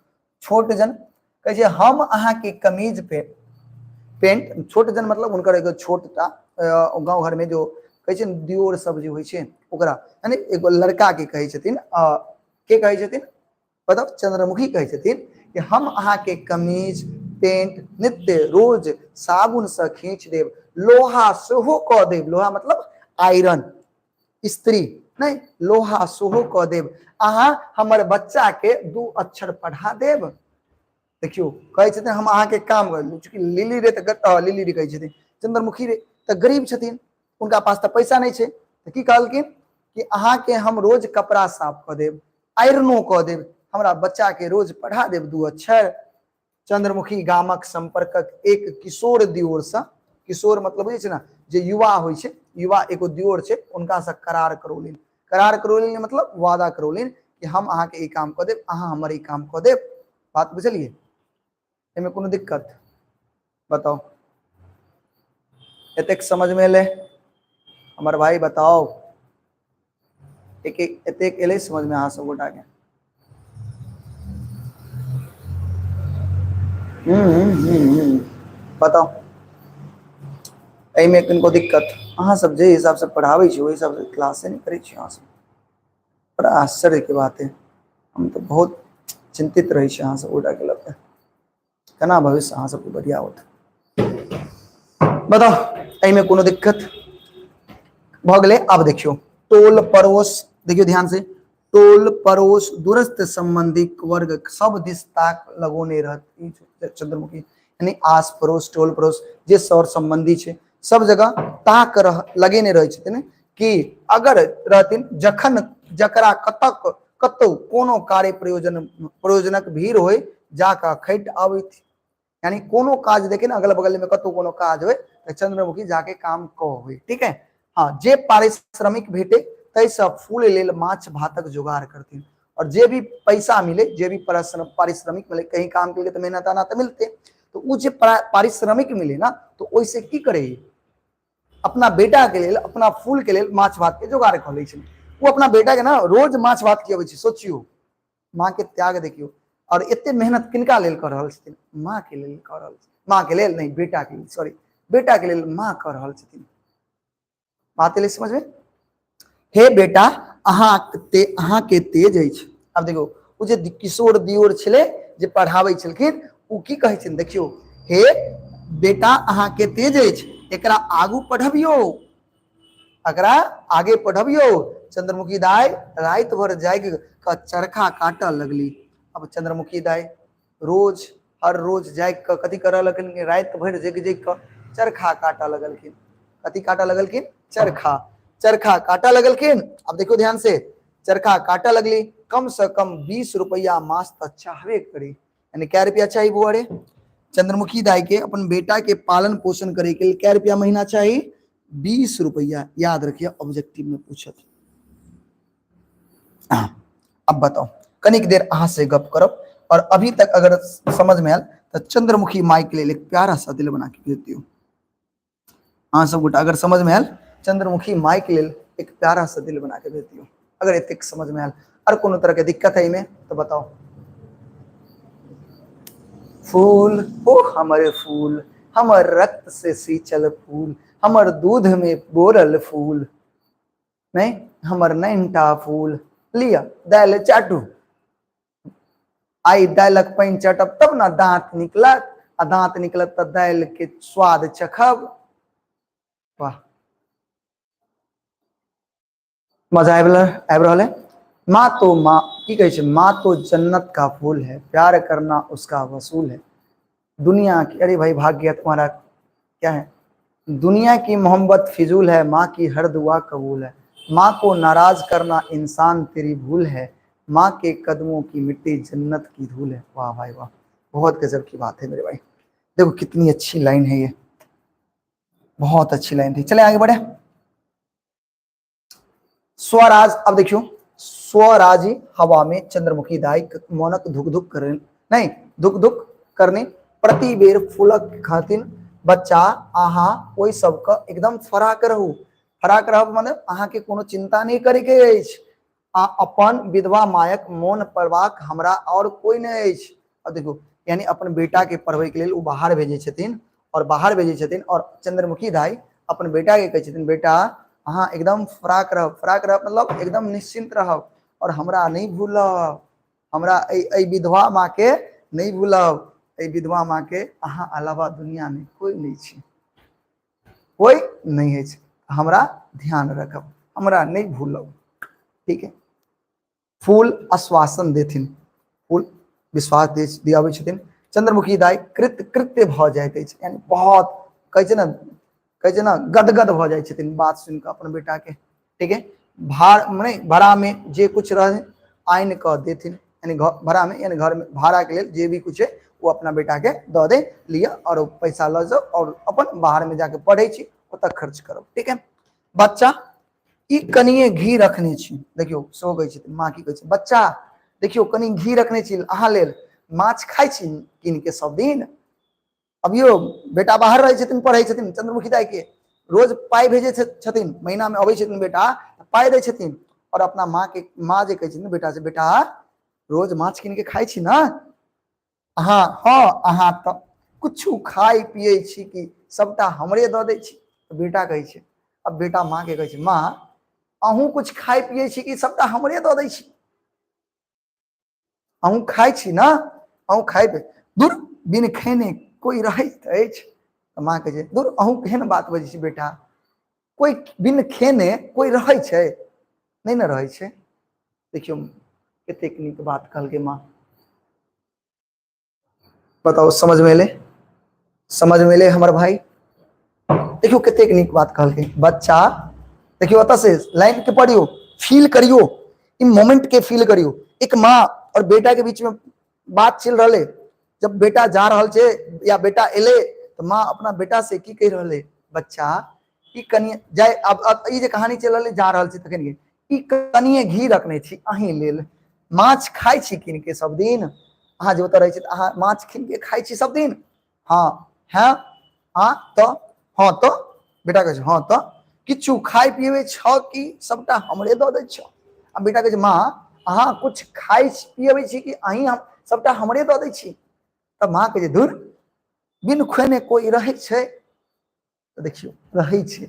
छोट जन कहै छै हम अहाँ के कमीज पे पेंट, छोट जन मतलब हुनकर एगो छोट टा गाँव घर में जो कहै छै दियोर सब जे होइ छै ओकरा, यानी एगो लड़का के कहै छथिन, के कहै छथिन बताउ, चंद्रमुखी कहै छथिन कि हम अहाँ के कमीज पेंट नित्य रोज साबुन से खींच देब, लोहा सेहो कऽ देब, लोहा मतलब आयरन स्त्री नहीं, लोहा सेहो कऽ देब, अहाँ हमर बच्चा के 2 अक्षर पढ़ा देब। देखियौ कहै छथिन हम अहाँ के काम कर, चूँकि लिली रे तऽ लिली रे कहै छथिन, चंद्रमुखी रे तऽ गरीब छथिन, उनका पास तऽ पैसा नहीं छै, तऽ की कहलखिन कि अहाँ के हम रोज कपड़ा साफ कऽ देब, आयरनो कऽ देब, हमरा बच्चा के रोज पढ़ा देब 2 अक्षर। चंद्रमुखी गामक संपर्कक एक किशोर दियोर सँ, किशोर मतलब बुझै छै ने जे युवा होइ छै, युवा एगो दियोर छै, उनका सँ करार करौलनि, करार करौलनि मतलब वादा करौलनि कि हम अहाँके ई काम कऽ देब, अहाँ हमर ई काम कऽ देब। बात बुझलियै? एहिमे कोनो दिक्कत बताउ? एतेक समझ में एलै हमर भाई? बताउ एक एक एतेक एलै समझ में अहाँ सब गोटा के? बताउ एहिमे किनको दिक्कत? अहाँ सब जे हिसाब से पढ़ाबै छी ओहि हिसाब से क्लासे नहि करै छी अहाँ सब, बड़ा आश्चर्य के बात है। हम तऽ बहुत चिंतित रहै छी अहाँ सब गोटा के लऽ के, केना भविष्य अहाँ सबके बढ़िया होत। बताउ एहिमे कोनो दिक्कत भऽ गेलै? आब देखियौ टोल पड़ोस, देखियौ ध्यान से, टोल पड़ोस दूरस्थ संबंधी वर्ग सब दिस ताक लगौने रहत चंद्रमुखी, यानी आस पड़ोस टोल पड़ोस जे सौर संबंधी छै सब जगह ताक रह लगेने रहै छथिन कि अगर रहथिन जखन जकरा कतक कतौ कोनो कार्य प्रयोजन प्रयोजनक भीड़ होय जाकऽ खटि आबैत, यानी कोनो काज देखे ना अगल बगल में कतौ कोनो काज होय तऽ चंद्रमुखी जाके काम कऽ होय। ठीक है, हाँ जे पारिश्रमिक भेटे तैसँ फूल लेल माछ भातक जोगाड़ करथिन, और जे भी पैसा मिले जे भी पारिश्रमिक मिले, कहीं काम के लिए तो मेहनत आना तो मिलते, तो उ जे पारिश्रमिक मिले ना तो ओइसे की करे, अपना बेटा के लेल अपना फूल के लेल माछ भात के जोगाड़ कऽ लै छै। वो अपना बेटा के ना रोज माछ भात खियाबै छै। सोचियो माँ के त्याग देखियो, और एते मेहनत किनका लेल कऽ रहल छथिन? माँ के लेल कऽ रहल छथिन, माँ के लेल नहीं बेटा के लेल, सॉरी बेटा के लेल माँ कऽ रहल छथिन। बात एलै समझ में? हे बेटा अहाँ के तेज अछि। आब देखियौ ओ जे किशोर दियोर छलै जे पढ़ाबै छलखिन ओ की कहै छथिन, देखियौ हे बेटा अहाँ के तेज अछि, एकरा आगू पढ़बियौ, एकरा आगे पढ़बियौ। चंद्रमुखी दाई राति भर जागि कऽ चरखा काटऽ लगली। अब चंद्रमुखी दाई रोज हर रोज जागि कऽ कथी करऽ लगलखिन, राति भरि जागि जागि कऽ चरखा काटऽ लगलखिन। कथी काटऽ लगलखिन? चरखा, चरखा काटऽ लगलखिन। अब देखियौ ध्यान से, चरखा काटऽ लगली, कम से कम 20 रुपया मास तऽ चाहबे करी, यानी कै रुपया चाही बौआ रे? चंद्रमुखी दाई के अपन बेटा के पालन पोषण करे के लिए कै रुपया महीना चाही? 20 रुपया। याद रखिए ऑब्जेक्टिव में पूछत। अब बताओ कनिक देर अहाँ से गप करब, और अभी तक अगर समझ में आयल तो चंद्रमुखी माई के लिए एक प्यारा सा दिल बना के भेज दियौ। अहाँ सब गोटा अगर समझ में आयल चंद्रमुखी माई के लिए एक प्यारा सा दिल बना के भेज दियौ, अगर एतेक समझ में आयल। और कोनो तरह के दिक्कत है इमे तो बताओ। फूल ओ हमारे फूल, हमर रक्त से सींचल फूल, हमर दूध में बोरल फूल, नहीं हमर नैनटा फूल, लिअ दालि चाटू। आइ दालिक पानि चटब तब ने दाँत निकलत, आ दाँत निकलत तऽ दालि के स्वाद चखब। वाह, मजा आबि आबि रहल है। माँ तो माँ की कहै छै, माँ तो जन्नत का फूल है, प्यार करना उसका वसूल है। दुनिया की, अरे भाई भाग गया तुम्हारा क्या है, दुनिया की मोहब्बत फिजूल है, माँ की हर दुआ कबूल है। माँ को नाराज करना इंसान तेरी भूल है, माँ के कदमों की मिट्टी जन्नत की धूल है। वाह भाई वाह, बहुत गजब की बात है मेरे भाई। देखो कितनी अच्छी लाइन है ये, बहुत अच्छी लाइन थी। चले आगे बढ़े। स्वराज, अब देखियो, स्वराजी हवा में चंद्रमुखी दाई मोनक धुक धुक कर, नहीं धुक धुक करने प्रति बेर फूलक खातिर बच्चा अहाँ ओहि सबके एकदम फराक रहू। फराक रहब माने अहाँके कोनो चिंता नहीं करे के अछि, आ अपन विधवा मायक मोन पड़बाक हमरा और कोई नहीं अछि। अब देखो, यानी अपन बेटा के पढ़बै के लेल ओ बाहर भेजै छथिन, और बाहर भेजै छथिन, और चंद्रमुखी दाई अपन बेटा के कहै छथिन, बेटा अहाँ एकदम फराक रहब, फराक रहब मतलब एकदम निश्चिंत रहब, और हमरा नहीं भूलब, हमरा एहि विधवा माँ के नहीं भूलब, एहि विधवा माँ के अहाँ अलावा दुनिया में कोई नहीं छै, कोई नहीं अछि, हमरा ध्यान रखब, हमरा नहीं भूलब। ठीक है, फूल आश्वासन देथिन, फूल विश्वास दियाबै छथिन। चंद्रमुखी दाई कृत कृत्य भऽ जाइत अछि, यानी बहुत कहै छै ने, कहै छै ने गदगद भऽ जाइ छथिन बात सुनि कऽ अपन बेटा के। ठीक है, भाड़ मने भाड़ा में जे कुछ रहे आनि कऽ देथिन, यानी भाड़ा में यानी घर में भाड़ा के लेल जे भी कुछ है वो अपना बेटा के दऽ दे, लिअ और पैसा लऽ जाओ और अपन बाहर में जाके पढ़ै छी ओतऽ खर्च करब। ठीक है, बच्चा ई कनिए घी रखने छी, देखियौ सेहो कहै छथिन, माँ की कहै छै, बच्चा देखियौ कनि घी रखने छी अहाँ लेल, माछ खाइ छी कीन के सब दिन। अभियो बेटा बाहर रहै छथिन, पढ़ै छथिन, चंद्रमुखी दाई के रोज पाइ भेजै छथिन, महीना में अबै छथिन बेटा, पाइ दै छथिन, और अपना माँ के, माँ जे कहै छथिन बेटा से, बेटा रोज माछ कीन के खाइ छी ना अहाँ, हाँ अहाँ तऽ कुछो खाइ पियै छी कि सबटा हमरे दऽ दै छी। बेटा कहै छै, अब बेटा माँ के कहै छै, माँ अहूँ कुछ खाइ पियै छी कि सबटा हमरे दऽ दै छी, अहूँ खाइ छी ना, अहूँ खाइ पी, दूर बिन खेने कोई रहैत अछि। तऽ माँ कहै छै, दूर अहूँ केहन बात बजै छी बेटा, कोई बिन खेने कोई रहै छै? नहि ने रहै छै। देखियौ कतेक नीक बात कहलकै माँ। बताउ समझ में एलै? समझ में एलै हमर भाई? देखियौ कतेक नीक बात कहलकै बच्चा। देखियौ ओतऽ से लाइन के पढ़ियौ, फील करियौ, ई मोमेंट के फील करियौ। एक माँ और बेटा के बीच में बात चल रहा है, जब बेटा जा रहल छै या बेटा एले तो माँ अपना बेटा से की कहि रहल है, बच्चा ई कनिए जाय, अब ई जे कहानी चल रहल है, जा रहल छै तखन के ई कनिए घी रखने छी अहीं लेल, माछ खाइ छी कीन के सब दिन, अहाँ जे ओतऽ रहै छी तऽ अहाँ माछ कीन के खाइ छी सब दिन, हाँ हैं हाँ तऽ हाँ तऽ बेटा कहै छै हाँ तऽ किछु खाइ पिबै छऽ कि सबटा हमरे दऽ दै छऽ। आ बेटा कहै छै माँ अहाँ कुछ खाइ पियबै छी कि अहीं हम सबटा हमरे दऽ दै छी। तऽ माँ कहै छै धुर बिन खुएने कोइ रहै छै? तऽ देखियौ रहै छै,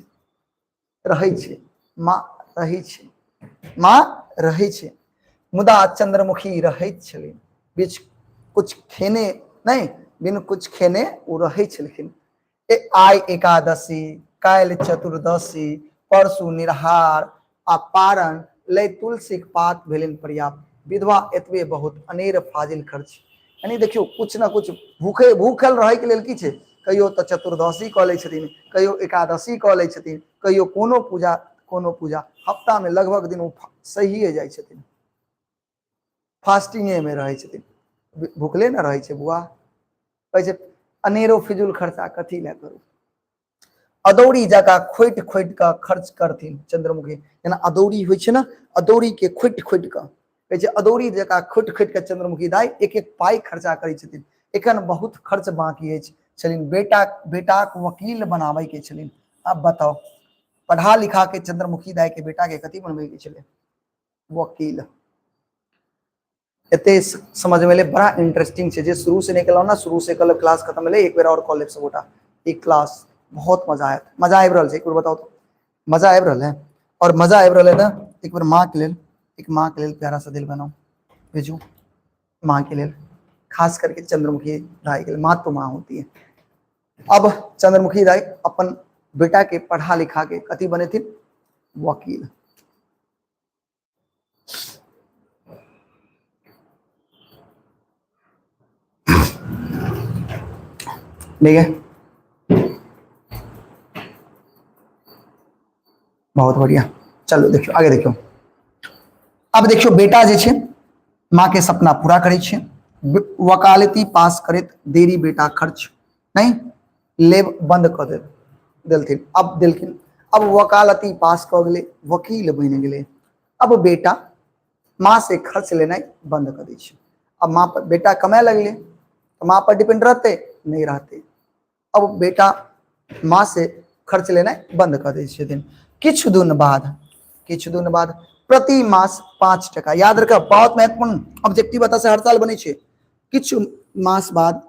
रहै छै माँ, रहै छै माँ, रहै छै। मुदा चंद्रमुखी रहैत छलै बीच कुछ खेने नहीं, बिन कुछ खेने ओ रहै छलखिन। ए आइ एकादशी, काल्हि चतुर्दशी, परसू निरहार आ पारण लै तुलसीक पात भेलनि पर्याप्त। विधवा एतबे बहुत, अनेर फाजिल खर्च। यानी देखियौ कुछ न कुछ भूखे भूखल रहैके लेल की छै, कहियो तऽ चतुर्दशी कऽ लै छथिन, कहियो एकादशी कऽ लै छथिन, कहियो कोनो पूजा, कोनो पूजा, हफ्तामे लगभग दिन ओ सहिए जाइ छथिन, फास्टिंगेमे रहै छथिन, भूखले ने रहै छै बुआ। कहै छै अनेरो फिजूल खर्चा कथी लए करू। अदौरी जकाँ खोटि खोटि कऽ खर्च करथिन चंद्रमुखी, जेना अदौरी होइ छै ने, अदौरी के खोटि खोटि कऽ कहै छै, अदौरी जकाँ खोटि खोटि कऽ चंद्रमुखी दाइ एक एक पाइ खर्चा करै छथिन। एखन बहुत खर्च बाकी अछि छलनि, बेटा बेटाक वकील बनाबै के छलनि। आब बताउ पढ़ा लिखा के चंद्रमुखी दाइ के बेटा के कथी बनबै के छलै? वकील। एते समझ में एलै? बड़ा इंटरेस्टिंग छै। जे शुरू से नहि केलहुँ ने, शुरू से कहलक क्लास खत्म भेलै, एक बेर आओर कऽ लेब सबगोटा एक क्लास। बहुत मजा आयत। मजा आबि रहल छै? एक बेर बताउ तऽ मजा आबि रहल है? और मजा आबि रहल है ने? एक बेर माँ के लेल, एक माँ के लेल प्यारा सा दिल बनाउ, भेजू माँ के लेल, खास करके चंद्रमुखी दाई के लिए। माँ तो माँ होती है। अब चंद्रमुखी दाई अपन बेटा के पढ़ा लिखा के कथी बनेथिन? वकील। ठीक है, बहुत बढ़िया। चलो देखियो आगे देखियो। अब देखियो बेटा जे छै माँ के सपना पूरा करै छै। वकालती पास करैत देरी बेटा खर्च नहीं लेब बंद कऽ देलथिन। अब देलखिन, अब वकालती पास कऽ गेलै, वकील बनि गेलै। अब बेटा माँ से खर्च लेनाइ बंद कऽ दै छै। अब माँ पर बेटा कमाए लगलै तऽ माँ पर डिपेंड रहतै? नहि रहतै। अब बेटा माँ से खर्च लेनाइ बंद कऽ दै छथिन। किछु दिन बाद, किछु दिन बाद प्रति मास 5 टका, याद रखब बहुत महत्वपूर्ण ऑब्जेक्टिव एतऽ से हर साल बनै छै। किछु मास बाद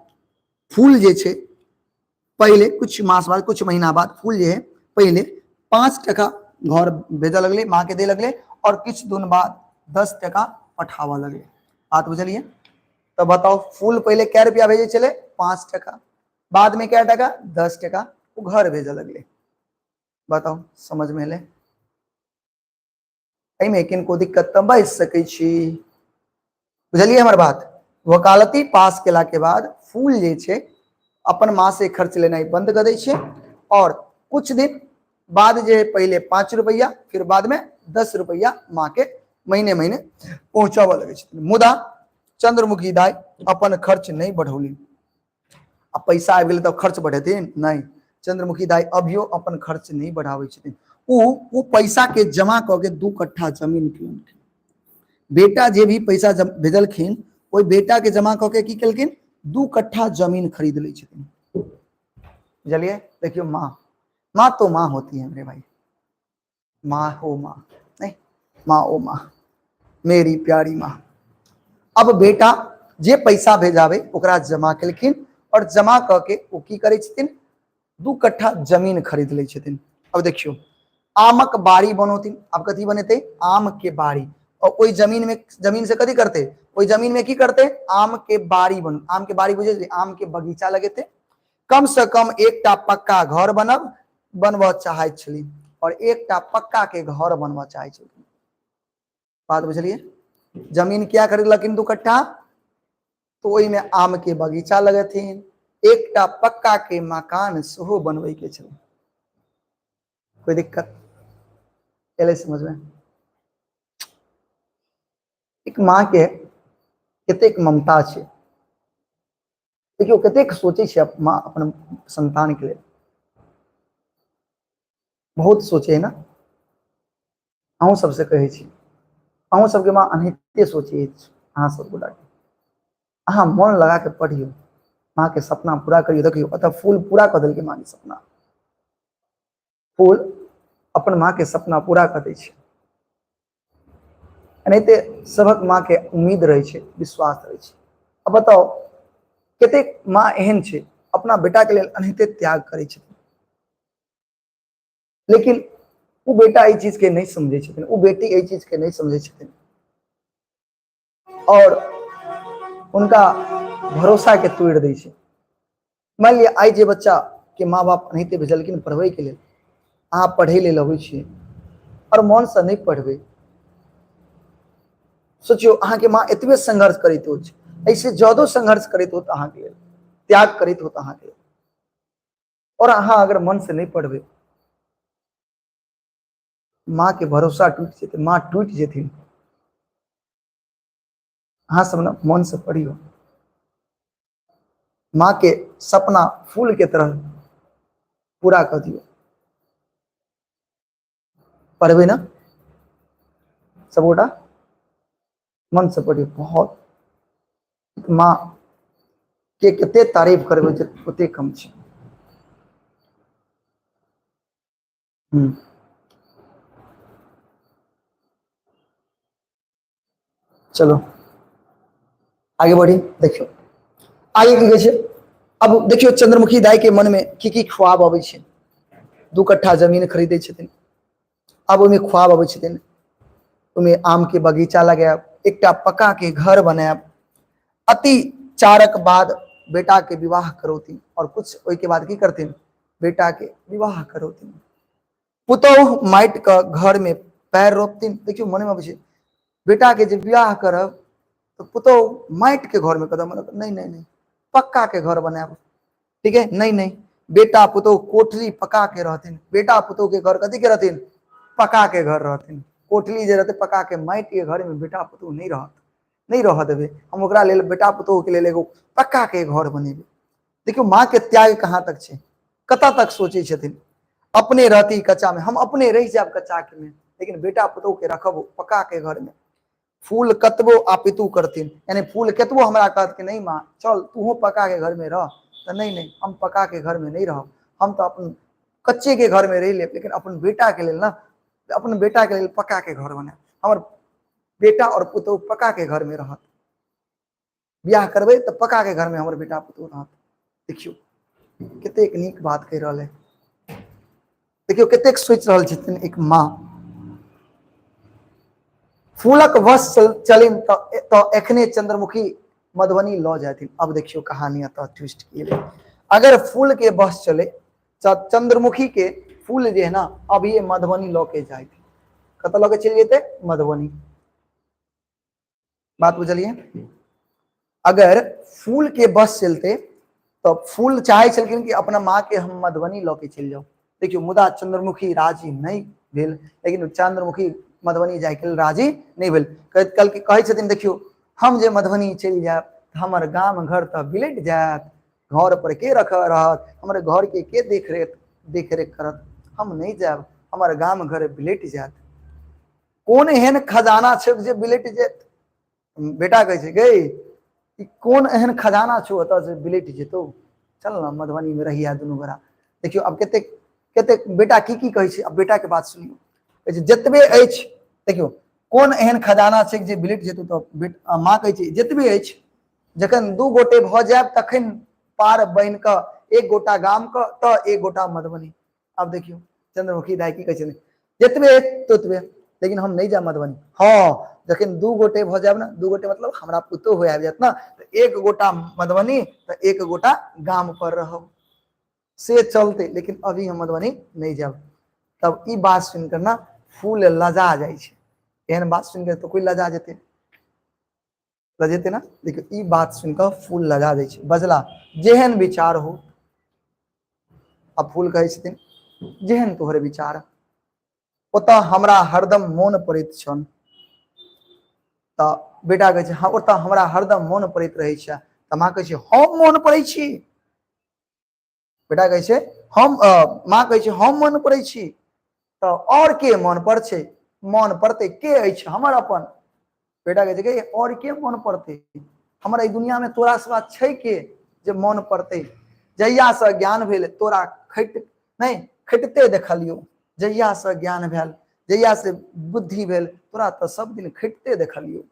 फूल जे छै पहिले, कुछ मास बाद, कुछ महीना बाद फूल जे है पहिले 5 टका घर भेजऽ लगलै, माँ के दे लगलै, और किछु दिन बाद 10 टका पठाबऽ लगलै। बात बुझलियै? तऽ बताउ फूल पहिले कै रुपया भेजै छलै? 5 टका। बाद में कै टका? 10 टका ओ घर भेजऽ लगलै। बताउ समझ में एलै? एहिमे किनको दिक्कत तऽ बाजि सकै छी। बुझलियै हमर बात? वकालती पास केला के बाद फूल जे छै अपन माँ से खर्च लेनाइ बंद कऽ दै छै, और कुछ दिन बाद जे पहिले 5 रुपया फिर बाद में 10 रुपया माँ के महीने महीने पहुंचाबऽ लगै छथिन। मुदा चंद्रमुखी दाई अपन खर्च नहीं बढ़ौली। आ पैसा आबि गेलै तऽ खर्च बढ़ेथिन? नहीं, चंद्रमुखी दाई अभियो अपन खर्च नहीं बढ़ाबै छथिन। उ पैसा के जमा कऽ के 2 कट्ठा जमीन किनलखिन। बेटा जे भी पैसा भेजलखिन ओहि बेटा के जमा कऽ के की केलखिन? 2 कट्ठा जमीन खरीद लै छथिन। बुझलियै? देखियौ माँ, माँ तो माँ होती है मेरे भाई, माँ हो माँ, नहीं माँ ओ माँ, मेरी प्यारी माँ। अब बेटा जे पैसा भेजाबे ओकरा जमा केलखिन, और जमा कऽ के ओ की करै छथिन? 2 कट्ठा जमीन खरीद लै छथिन। अब देखियौ आमक बाड़ी बनौथिन। अब कथी बनेतै? आम के बाड़ी। और ओहि जमीन में, जमीन से कथी करतै? ओहि जमीन में की करतै? आम के बाड़ी बन, आम के बाड़ी बुझै छियै? आम के बगीचा लगेतै। कम से कम एकटा पक्का घर बनबऽ चाहै छली, और एकटा पक्का के घर बनबऽ चाहै छली। बात बुझलियै? जमीन किया खरीदलखिन 2 कट्ठा? तो ओहिमे आम के बगीचा लगेथिन, एकटा पक्का के मकान सेहो बनबै के छलै। कोई दिक्कत एलै समझ में? एक माँ के कतेक ममता छै, देखियौ कतेक सोचै छै माँ अपन संतान के लेल, बहुत सोचे है ना। अहूँ सबसे कहै छी, अहूँ सबके माँ एनाहिते सोचै अछि अहाँ सब गोटा के। अहाँ मन लगा के पढ़ियौ, माँ के सपना पूरा करियौ। देखियौ एतऽ फूल पूरा कऽ देलकै माँ के सपना। फूल अपन माँ के सपना पूरा कऽ दै छै। एनाहिते सभक माँ के उम्मीद रहै छै, विश्वास रहै छै। अब बताउ कतेक माँ एहन छै अपना बेटा के लेल एनाहिते त्याग करै छथिन, लेकिन ओ बेटा एहि चीज के नहीं समझै छथिन, ओ बेटी एहि चीज के नहीं समझै छथिन, और उनका भरोसा के तोड़ि दै छै। मान लिअ आइ जे बच्चा के माँ बाप एनाहिते भेजलखिन पढ़बै के लेल, अहाँ पढ़ै लेल अबै छियै और मनसँ नहि पढ़बै, सोचियौ अहाँके माँ एतबे संघर्ष करैत होत, एहिसँ ज्यादो संघर्ष करैत होत अहाँके लेल, त्याग करैत होत अहाँके लेल, और अहाँ अगर मन से नहीं पढ़बै, माँ के भरोसा टूटि जेतै, माँ टूटि जेथिन। अहाँ सब ने मन से पढ़ियौ, माँ के सपना फूल के तरह पूरा कर दियौ। पढ़बै ना सबगोटा मन से पढ़ियौ। बहुत माँ के कते तारीफ करबै जे ओते कम छै। चलो आगे बढ़ी। देखियो आगे की कहै छै। अब देखियो चंद्रमुखी दाई के मन में की की ख्वाब अबै छै। 2 कट्ठा जमीन खरीदै छथिन। आब ओहिमे ख्वाब अबै छथिन, ओहिमे आम के बगीचा लगायब, एकटा पक्का के घर बनायब, अति चारक बाद बेटा के विवाह करौथिन, और कुछ ओहिके बाद की करथिन, बेटा के विवाह करौथिन। पुतोह माटि के घर में पैर रोपथिन। देखियौ मन में अबै छै बेटा के जे विवाह करब तऽ पुतोह माटि के घर में कदम रखत, नहीं नहीं नहीं, पक्का के घर बनायब, ठीक है, नहीं नहीं, बेटा पुतोह कोठली पका के रहथिन, बेटा पुतोह के घर कथी के रहथिन, पका के घर रहथिन, कोठली जे रहते पका के, माटि के घर में बेटा पुतोह नहीं रहत, नहीं रह देबै हम, ओकरा लेल बेटा पुतोह के लेल एगो पक्का के घर बनेबै। देखियौ माँ के त्याग कहाँ तक छै, कतऽ तक सोचै छथिन। अपने रहती कच्चा में, हम अपने रहि जायब कच्चा के में, लेकिन बेटा पुतोह के रखब पक्का के घर में। फूल कतबो आपितु करथिन, यानी फूल कतबो हमरा कहत कि नहीं माँ चल तूहो पक्का के घर में रह, तऽ नहीं नहीं हम पक्का के घर में नहीं रहब, हम तऽ अपन कच्चे के घर में रहि लेब, लेकिन अपन बेटा के लेल ना, अपन बेटा के लेल पक्का के घर बनायब, हमर बेटा और पुतोह पक्का के घर में रहत, बियाह करबै तऽ पक्का के घर में हमर बेटा पुतोह रहत। देखियौ कतेक नीक बात कहि रहल है, देखियौ कतेक सोचि रहल छथिन एक माँ। फूलक वश चलिन तऽ एखने चंद्रमुखी मधुबनी लऽ जाथिन। अब देखियौ कहानी एतऽ ट्विस्ट की एलै। अगर फूल के बस चले तऽ चंद्रमुखी के फूल जे है ना अभी मधुबनी लऽ के जाथिन। कतऽ लऽ के चलि जेतै? मधुबनी। बात बुझलियै? अगर फूल के बस चलते तऽ फूल चाहे छलखिन कि अपना माँ के हम मधुबनी लऽ के चलि जाउ। देखियौ मुदा चंद्रमुखी राजी नहि भेल, लेकिन चंद्रमुखी मधुबनी जायके लेल राजी नहि भेल। कहै छथिन देखियौ हम जे मधुबनी चलि जायब तऽ हमर गाम घर तऽ बिलटि जायत, घर पर के रख रहत, हमर घर के के देख रेख करत, हम नहि जायब, हमर गाम घर बिलटि जायत। कोन एहन खजाना छै जे बिलटि जायत? बेटा कहै छै गै ई कोन एहन खजाना छौ ओतऽ से बिलटि जेतौ, चल ने मधुबनी में रहिया दुनू गोरा। देखियौ आब कतेक कतेक बेटा की की कहै छै। अब बेटा के बात सुनियौ, कहै छै जतबे अछि, देखियौ कोन एहन खजाना छै जे बिलटि जेतौ, तऽ माँ कहै छै जतबे अछि, जखन दू गोटे भऽ जायब तखन पार बनि कऽ एक गोटा गाम कऽ तऽ एक गोटा मधुबनी। आब देखियौ चंद्रमुखी दाई की कहै छथिन, जतबे तोतबे, लेकिन हम नहीं जायब मधुबनी। हाँ जखन दू गोटे भऽ जायब ना, दू गोटे मतलब हमरा पुतोहु आबि जायत ना, तऽ एक गोटा मधुबनी तऽ एक गोटा गाम पर रहब, से चलते, लेकिन अभी हम मधुबनी नहीं जायब। तब ई बात सुनिकऽ ना फूल लजा जाइ छै। एहन बात सुनिकऽ तऽ कोइ लजा जेतै, लजेतै ना। देखियौ ई बात सुनिकऽ फूल लजा जाइ छै। बजला जेहन विचार हो, अब फूल कहै छथिन जेहन तोहर विचार, ओतऽ हमरा हरदम मोन पड़ैत छन। तऽ बेटा कहै छै हँ ओतऽ हमरा हरदम मोन पड़ैत रहै छै। तऽ माँ कहै छै हम मोन पड़ै छी? बेटा कहै छै हम, माँ कहै छै हम मोन पड़ै छी? तऽ और के मोन पड़ै छै? मोन पड़तै के अछि हमर अपन? बेटा कहै छै गे और के मोन पड़तै हमरा, एहि दुनिया में तोरा सिवा छै के जे मोन पड़तै? जहियासँ ज्ञान भेल तोरा खटि नहि खटिते देखलियौ, जहियासँ ज्ञान भेल, जहियासँ बुद्धि भेल, तोरा तऽ सब दिन खटिते देखलियौ।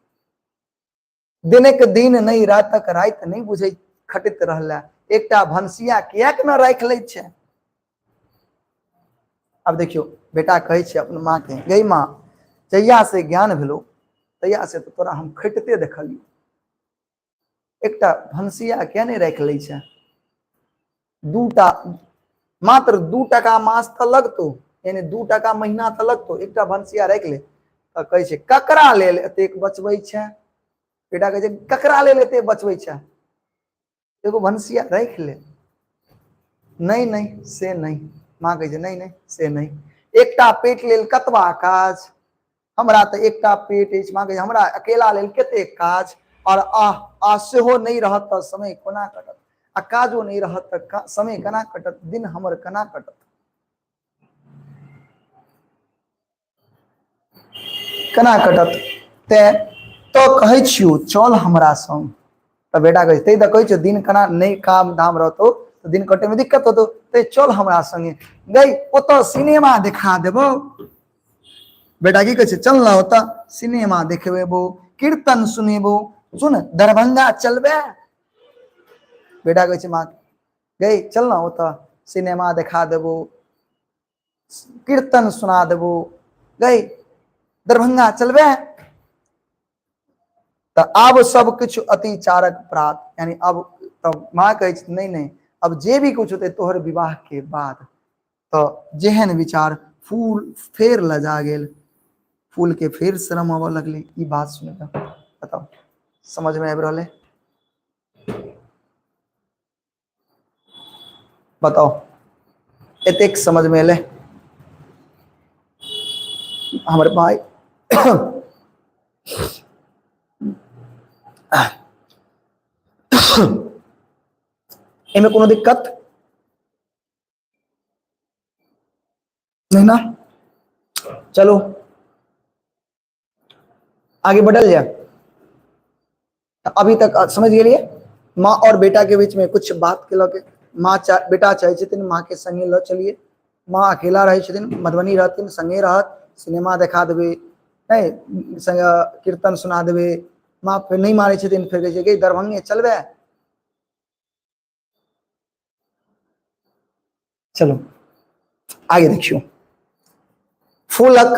दिनक दिन नहि रातक राति नहि बुझै खटैत रहला, एकटा भनसिया किएक न राखि लै छै? आब देखियौ बेटा कहै छै अपन माँ के, गै माँ जहिया से ज्ञान भेलो तहिया से तऽ तोरा हम खटिते देखलियौ, एकटा भनसिया किया नहि राखि लै छै? दूटा मात्र 2 टका मास तऽ लगतौ, यानी 2 टका महीना तऽ लगतौ, एकटा भनसिया राखि ले। तऽ कहै छै ककरा लेल एतेक बचबै छै? बेटा कहै छै ककरा लेल एतेक बचबै छै? एगो भनसिया राखि ले। नहीं नहीं से नहीं, माँ कहै छै नहीं नहीं से नहीं, एकटा पेट लेल कतबा काज, हमरा तऽ एकटा पेट अछि। माँ कहै छै हमरा अकेला लेल कतेक काज, और आह आ सेहो नहि रहत तऽ समय कोना कटत, आ काजो नहि रहत तऽ समय केना कटत, दिन हमर केना कटत, केना कटत? तें तऽ कहै छियौ चल हमरा संग। तऽ बेटा कहै छै तै तऽ कहै छियौ दिन केना नहि काम धाम रहतौ तऽ दिन कटैमे दिक्कत होतौ, तै चल हमरा संगे गई ओतऽ सिनेमा देखा देबौ। बेटा की कहै छै चल ना ओतऽ सिनेमा देखबेबो, कीर्तन सुनेबो, सुन दरभंगा चलबे? बेटा कहै छै माँ गई चल ना ओतऽ सिनेमा देखा देबो, कीर्तन सुना देबो, गई दरभंगा चलबे। तऽ आब सब किछु अतिचारक प्रात, यानी अब तब माँ कहै छै नहीं नहीं, अब जे भी कुछ होतै तोहर विवाह के बाद। तऽ जेहन विचार फूल फेर लजा गेल, फूल के फेर शरम आबऽ लगलै ई बात सुनि कऽ। बताउ समझ में आबि रहल है? बताउ एतेक समझ में एलै हमर भाई? एहिमे कोनो दिक्कत नहीं ना? चलो आगे बढ़ल जाए। अभी तक समझ गेलिए माँ और बेटा के बीच में कुछ बात के लके माँ बेटा चाहे छथिन माँ के संगे ल चलिए, माँ अकेला रहे छथिन, मधुबनी रहथिन, संगे रहत, सिनेमा देखा देबे, नहीं संग कीर्तन सुना देबे। माँ फेर नहीं मानै छथिन, फेर कहै छै कि दरभंगे चलबे। चलो आगे देखियो। फूलक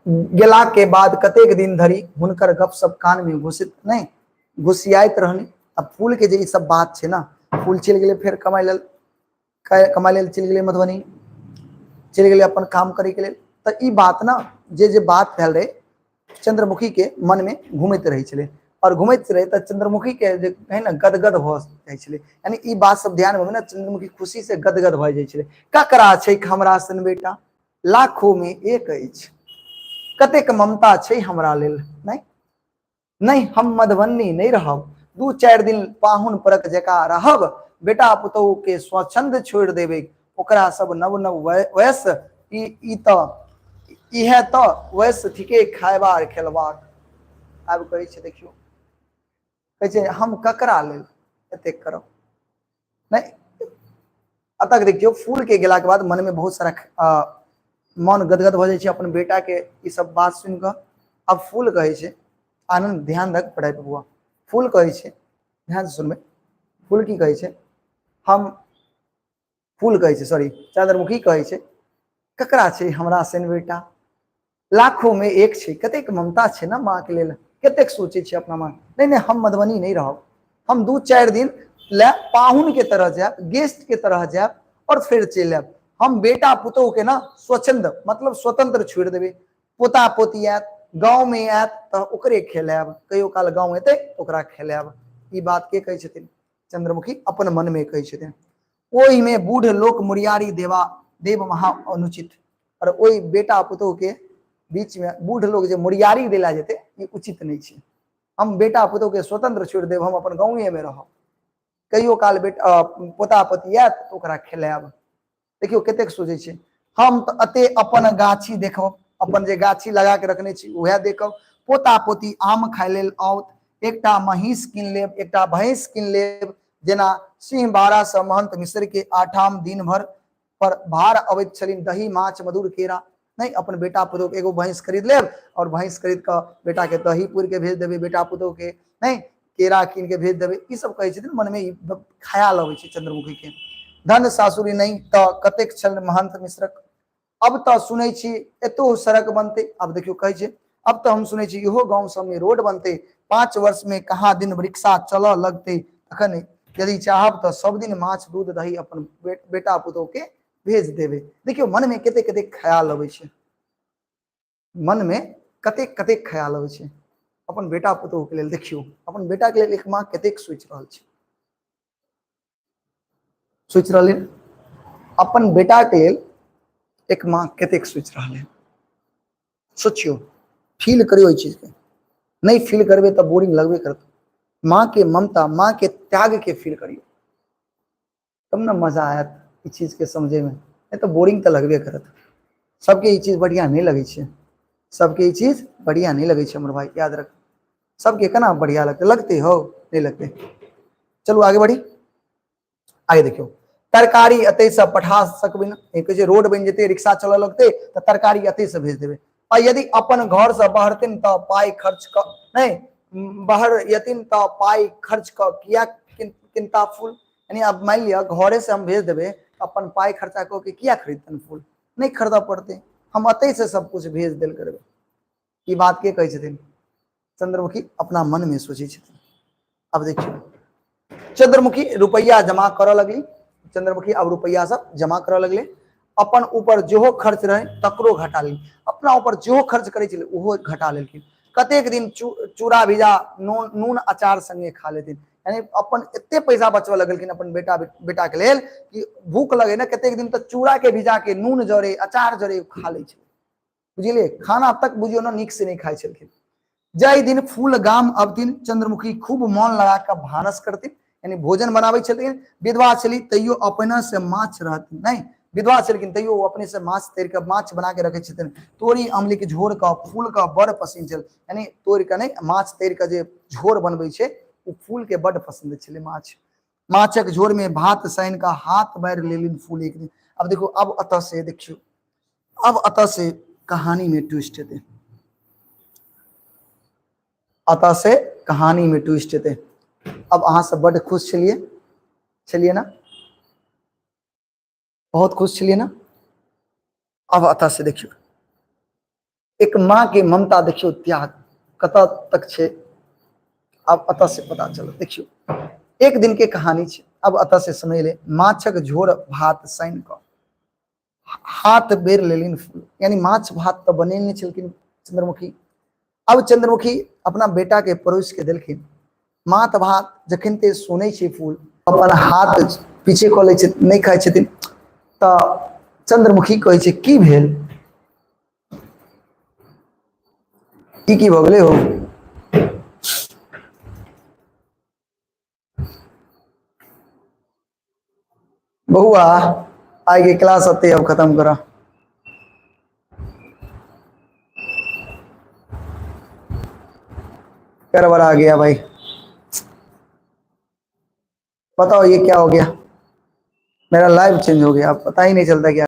गेला के बाद कतेक दिन धरि हुनकर गपशप कान में घुसित नहीं घुसियाइत रहनी। अब फूल के जे ई सब बात छै ना, फूल चलि गेलै फेर कमाइ लेल, कमाइ लेल चलि गेलै मधुबनी, चलि गेलै अपन काम करे के लेल। तऽ ई बात ना जे जे बात भेल रहे चंद्रमुखी के मन में घूमैत रहै छलै, और घूमैत रहे तऽ चंद्रमुखी के जे है ना गदगद भऽ जाइ छलै। यानी ई बात सब ध्यान में ना चंद्रमुखी खुशी से गदगद भऽ जाइ छलै। ककरा छै हमरा सन बेटा, लाखों में एक अछि, कतेक ममता छै हमरा लेल। नहीं नहीं हम मधुबनी नहीं रहब, 2-4 दिन पाहुन परक जका रहब, बेटा पुतोहु के स्वच्छंद छोड़ देबै, ओकरा सब नव नव वयस ई तऽ इहे तऽ वयस ठीके खायबा आर खेलबाक। आब कहै छै देखियौ, कहै छै हम ककरा लेल एतेक करब। नहीं अतक देखियौ फूल के गेला के बाद मन में बहुत सारा मन गदगद भऽ जाइ छै अपन बेटा के ई सब बात सुनि कऽ। अब फूल कहै छै, आनंद ध्यान रख पढ़ाई पे बुआ, फूल कहै छै, ध्यान से सुनबै, फूल की कहै छै, हम फूल कहै छै, सॉरी चंद्रमुखी कहै छै, ककरा छै हमरा सन बेटा, लाखों में एक छै, कतेक ममता छै ना माँ के लेल, कतेक सोचे छै अपना माँ। नहीं नहीं हम मधुबनी नहीं रहब, हम 2-4 दिन ले पाहुन के तरह जायब, गेस्ट के तरह जायब और फिर चलि आयब। हम बेटा पुतोह के ना स्वच्छंद मतलब स्वतंत्र छोड़ि देबै, पोता पोती आयत गाँव में आयत तऽ ओकरे खेलायब, कहियो काल गाँव एतै ओकरा खेलायब। ई बात के कहै छथिन? चंद्रमुखी अपन मन में कहै छथिन। ओहिमे बूढ़ लोक मुरियारी देवा देव महा अनुचित, और ओहि बेटा पुतोह के बीच में बूढ़ लोग जे मुरियारी देला जेतै ई उचित नहीं छै। हम बेटा पुतोह के स्वतंत्र छोड़ि देब, हम अपन गाँवे में रहब, कहियो काल बेटा पोता पोती आयत तऽ ओकरा खेलायब। देखियौ कतेक सोचै छै। हम तऽ एते अपन गाछी देखब, अपन जे गाछी लगा के रखने छी उएह देखब, पोता पोती आम खाय लेल आओत, एकटा महींस कीन लेब, एकटा भैंस कीन लेब। जेना सिंहबाड़ा से महंत मिश्र के आठाम दिन भर पर भार अबैत छलनि दही माछ मधुर केरा। नहीं अपन बेटा पुतोह के एगो भैंस खरीद लेब और भैंस खरीद कऽ बेटा के दही पूर के भेज देबै, बेटा पुतोह के नहीं केरा कीन के भेज देबै। ई सब कहै छथिन, मन में ई ख्याल अबै छै चंद्रमुखी के। धन सासुरी नहीं तऽ कतेक छल महंत मिश्रक, अब तऽ सुनै छी एतो सड़क बनतै। अब देखियौ कहै छै अब तऽ हम सुनै छी इहो गाँव सब में रोड बनतै, 5 वर्ष में कहाँ दिन रिक्शा चलऽ लगतै, तखन यदि चाहब तऽ सब दिन माछ दूध दही अपन बेटा पुतोह के भेज देबै। देखियौ मन में कतेक कतेक ख्याल अबै छै, मन में कतेक कतेक ख्याल अबै छै अपन बेटा पुतोह के लेल। देखियौ अपन बेटा के लेल एक माँ कतेक सोचि रहल छै, सोचि रहल है अपन बेटा के लेल एक माँ कतेक सोचि रहल है। सोचियो, फील करियो एहि चीज के, नहीं फील करबे तऽ बोरिंग लगबे करत। माँ के ममता, माँ के त्याग के फील करियो तब ना मजा आयत ई चीज के समझे में, नहीं तो बोरिंग तो लगबे करत। सबके ई चीज बढ़िया नहीं लगे छै, सबके ई चीज बढ़िया नहीं लगे छै हमर भाई, याद रख। सबके केना बढ़िया लगते, लगते हो नहीं लगते। चलू आगे बढ़ी, आगे देखियो तरकारी एतै से पठा सकबै ना, एक कहै छै रोड बनि जेतै रिक्शा चलऽ लगतै तऽ तरकारी एतै से भेज देबै। आ यदि अपन घर से बहरथिन तऽ पाइ खर्च कऽ नहीं बाहर यतिन तऽ पाइ खर्च कऽ किया किनता फूल, यानी अब मान लिअ घरे से हम भेज देबै अपन पाइ खर्चा कऽ के किया खरीदतन फूल, नहि खरीदऽ पड़तै, हम एतै से सब कुछ भेज देल करबै। ई बात के कहै छथिन? चंद्रमुखी अपना मन में सोचै छथिन। अब देखियौ, चंद्रमुखी रुपैआ जमा करऽ लगली। चंद्रमुखी अब रुपैआ सब जमा करऽ लगले। अपन ऊपर जेहो खर्च रहे तकरो घटा लेलखिन, अपना ऊपर जेहो खर्च करै छलै ओहो घटा लेलखिन। कतेक दिन चूड़ा भिजा नून अचार संगे खा लेथिन, यानी अपन एते पैसा बचबऽ लगलखिन अपन बेटा के लेल कि भूख लगे ने, कतेक दिन तऽ चूड़ा के भिजा के नून जरे अचार जरे खा लै छलै, बुझलियै? खाना तक बुझियौ ने नीक से नहि खाइ छलखिन। जाहि दिन फूल गाम अबथिन चंद्रमुखी खूब मन लगा कऽ भानस करथिन, यानी भोजन बनाबै छलखिन। विधवा छली तैयो अपने से माछ रहथिन, नहीं विधवा छलखिन तैयो ओ अपने से माछ तैर कऽ माछ बना के रखै छथिन। तोरी अमली के झोर कऽ फूल कऽ बड़ पसंद छल, यानी तोड़ कऽ नहीं माछ तैर कऽ जे झोर बनबै छै ओ फूल के बड़ पसंद छलै। माछक झोर में भात सानि कऽ हाथ बारि लेलिन फूल एक दिन। अब देखो, अब अतः से देखियौ, अब अतः से कहानी में ट्विस्ट हेतै, अतः से कहानी में ट्विस्ट हेतै। अब अहाँ सब बड्ड खुश छलियै, छलियै ना? बहुत खुश छलियै ना? अब अतः से देखियौ, एक माँ के ममता देखियौ, त्याग कतऽ तक छै, अब अतः से पता चलत। देखियौ, एक दिन के कहानी छै। अब अतः से समझ ले, माछक झोर भात सानि कऽ हाथ बेर लेलिन फूल, यानी माछ भात तऽ बनेने छलखिन चंद्रमुखी। अब चंद्रमुखी अपना बेटा के परोस के देलखिन माछ भात। जखन ते सुनै छै फूल अपन हाथ पीछे कऽ लै छै, नहि खाइ छथिन। तऽ चंद्रमुखी कहै छै की भेल, की की भऽ गेलै हो? बउआ आइ के क्लास अते अब खत्म करा। गड़बड़ा गया भाई, बताओ ये क्या हो गया, मेरा लाइव चेंज हो गया, अब पता ही नहीं चलता क्या।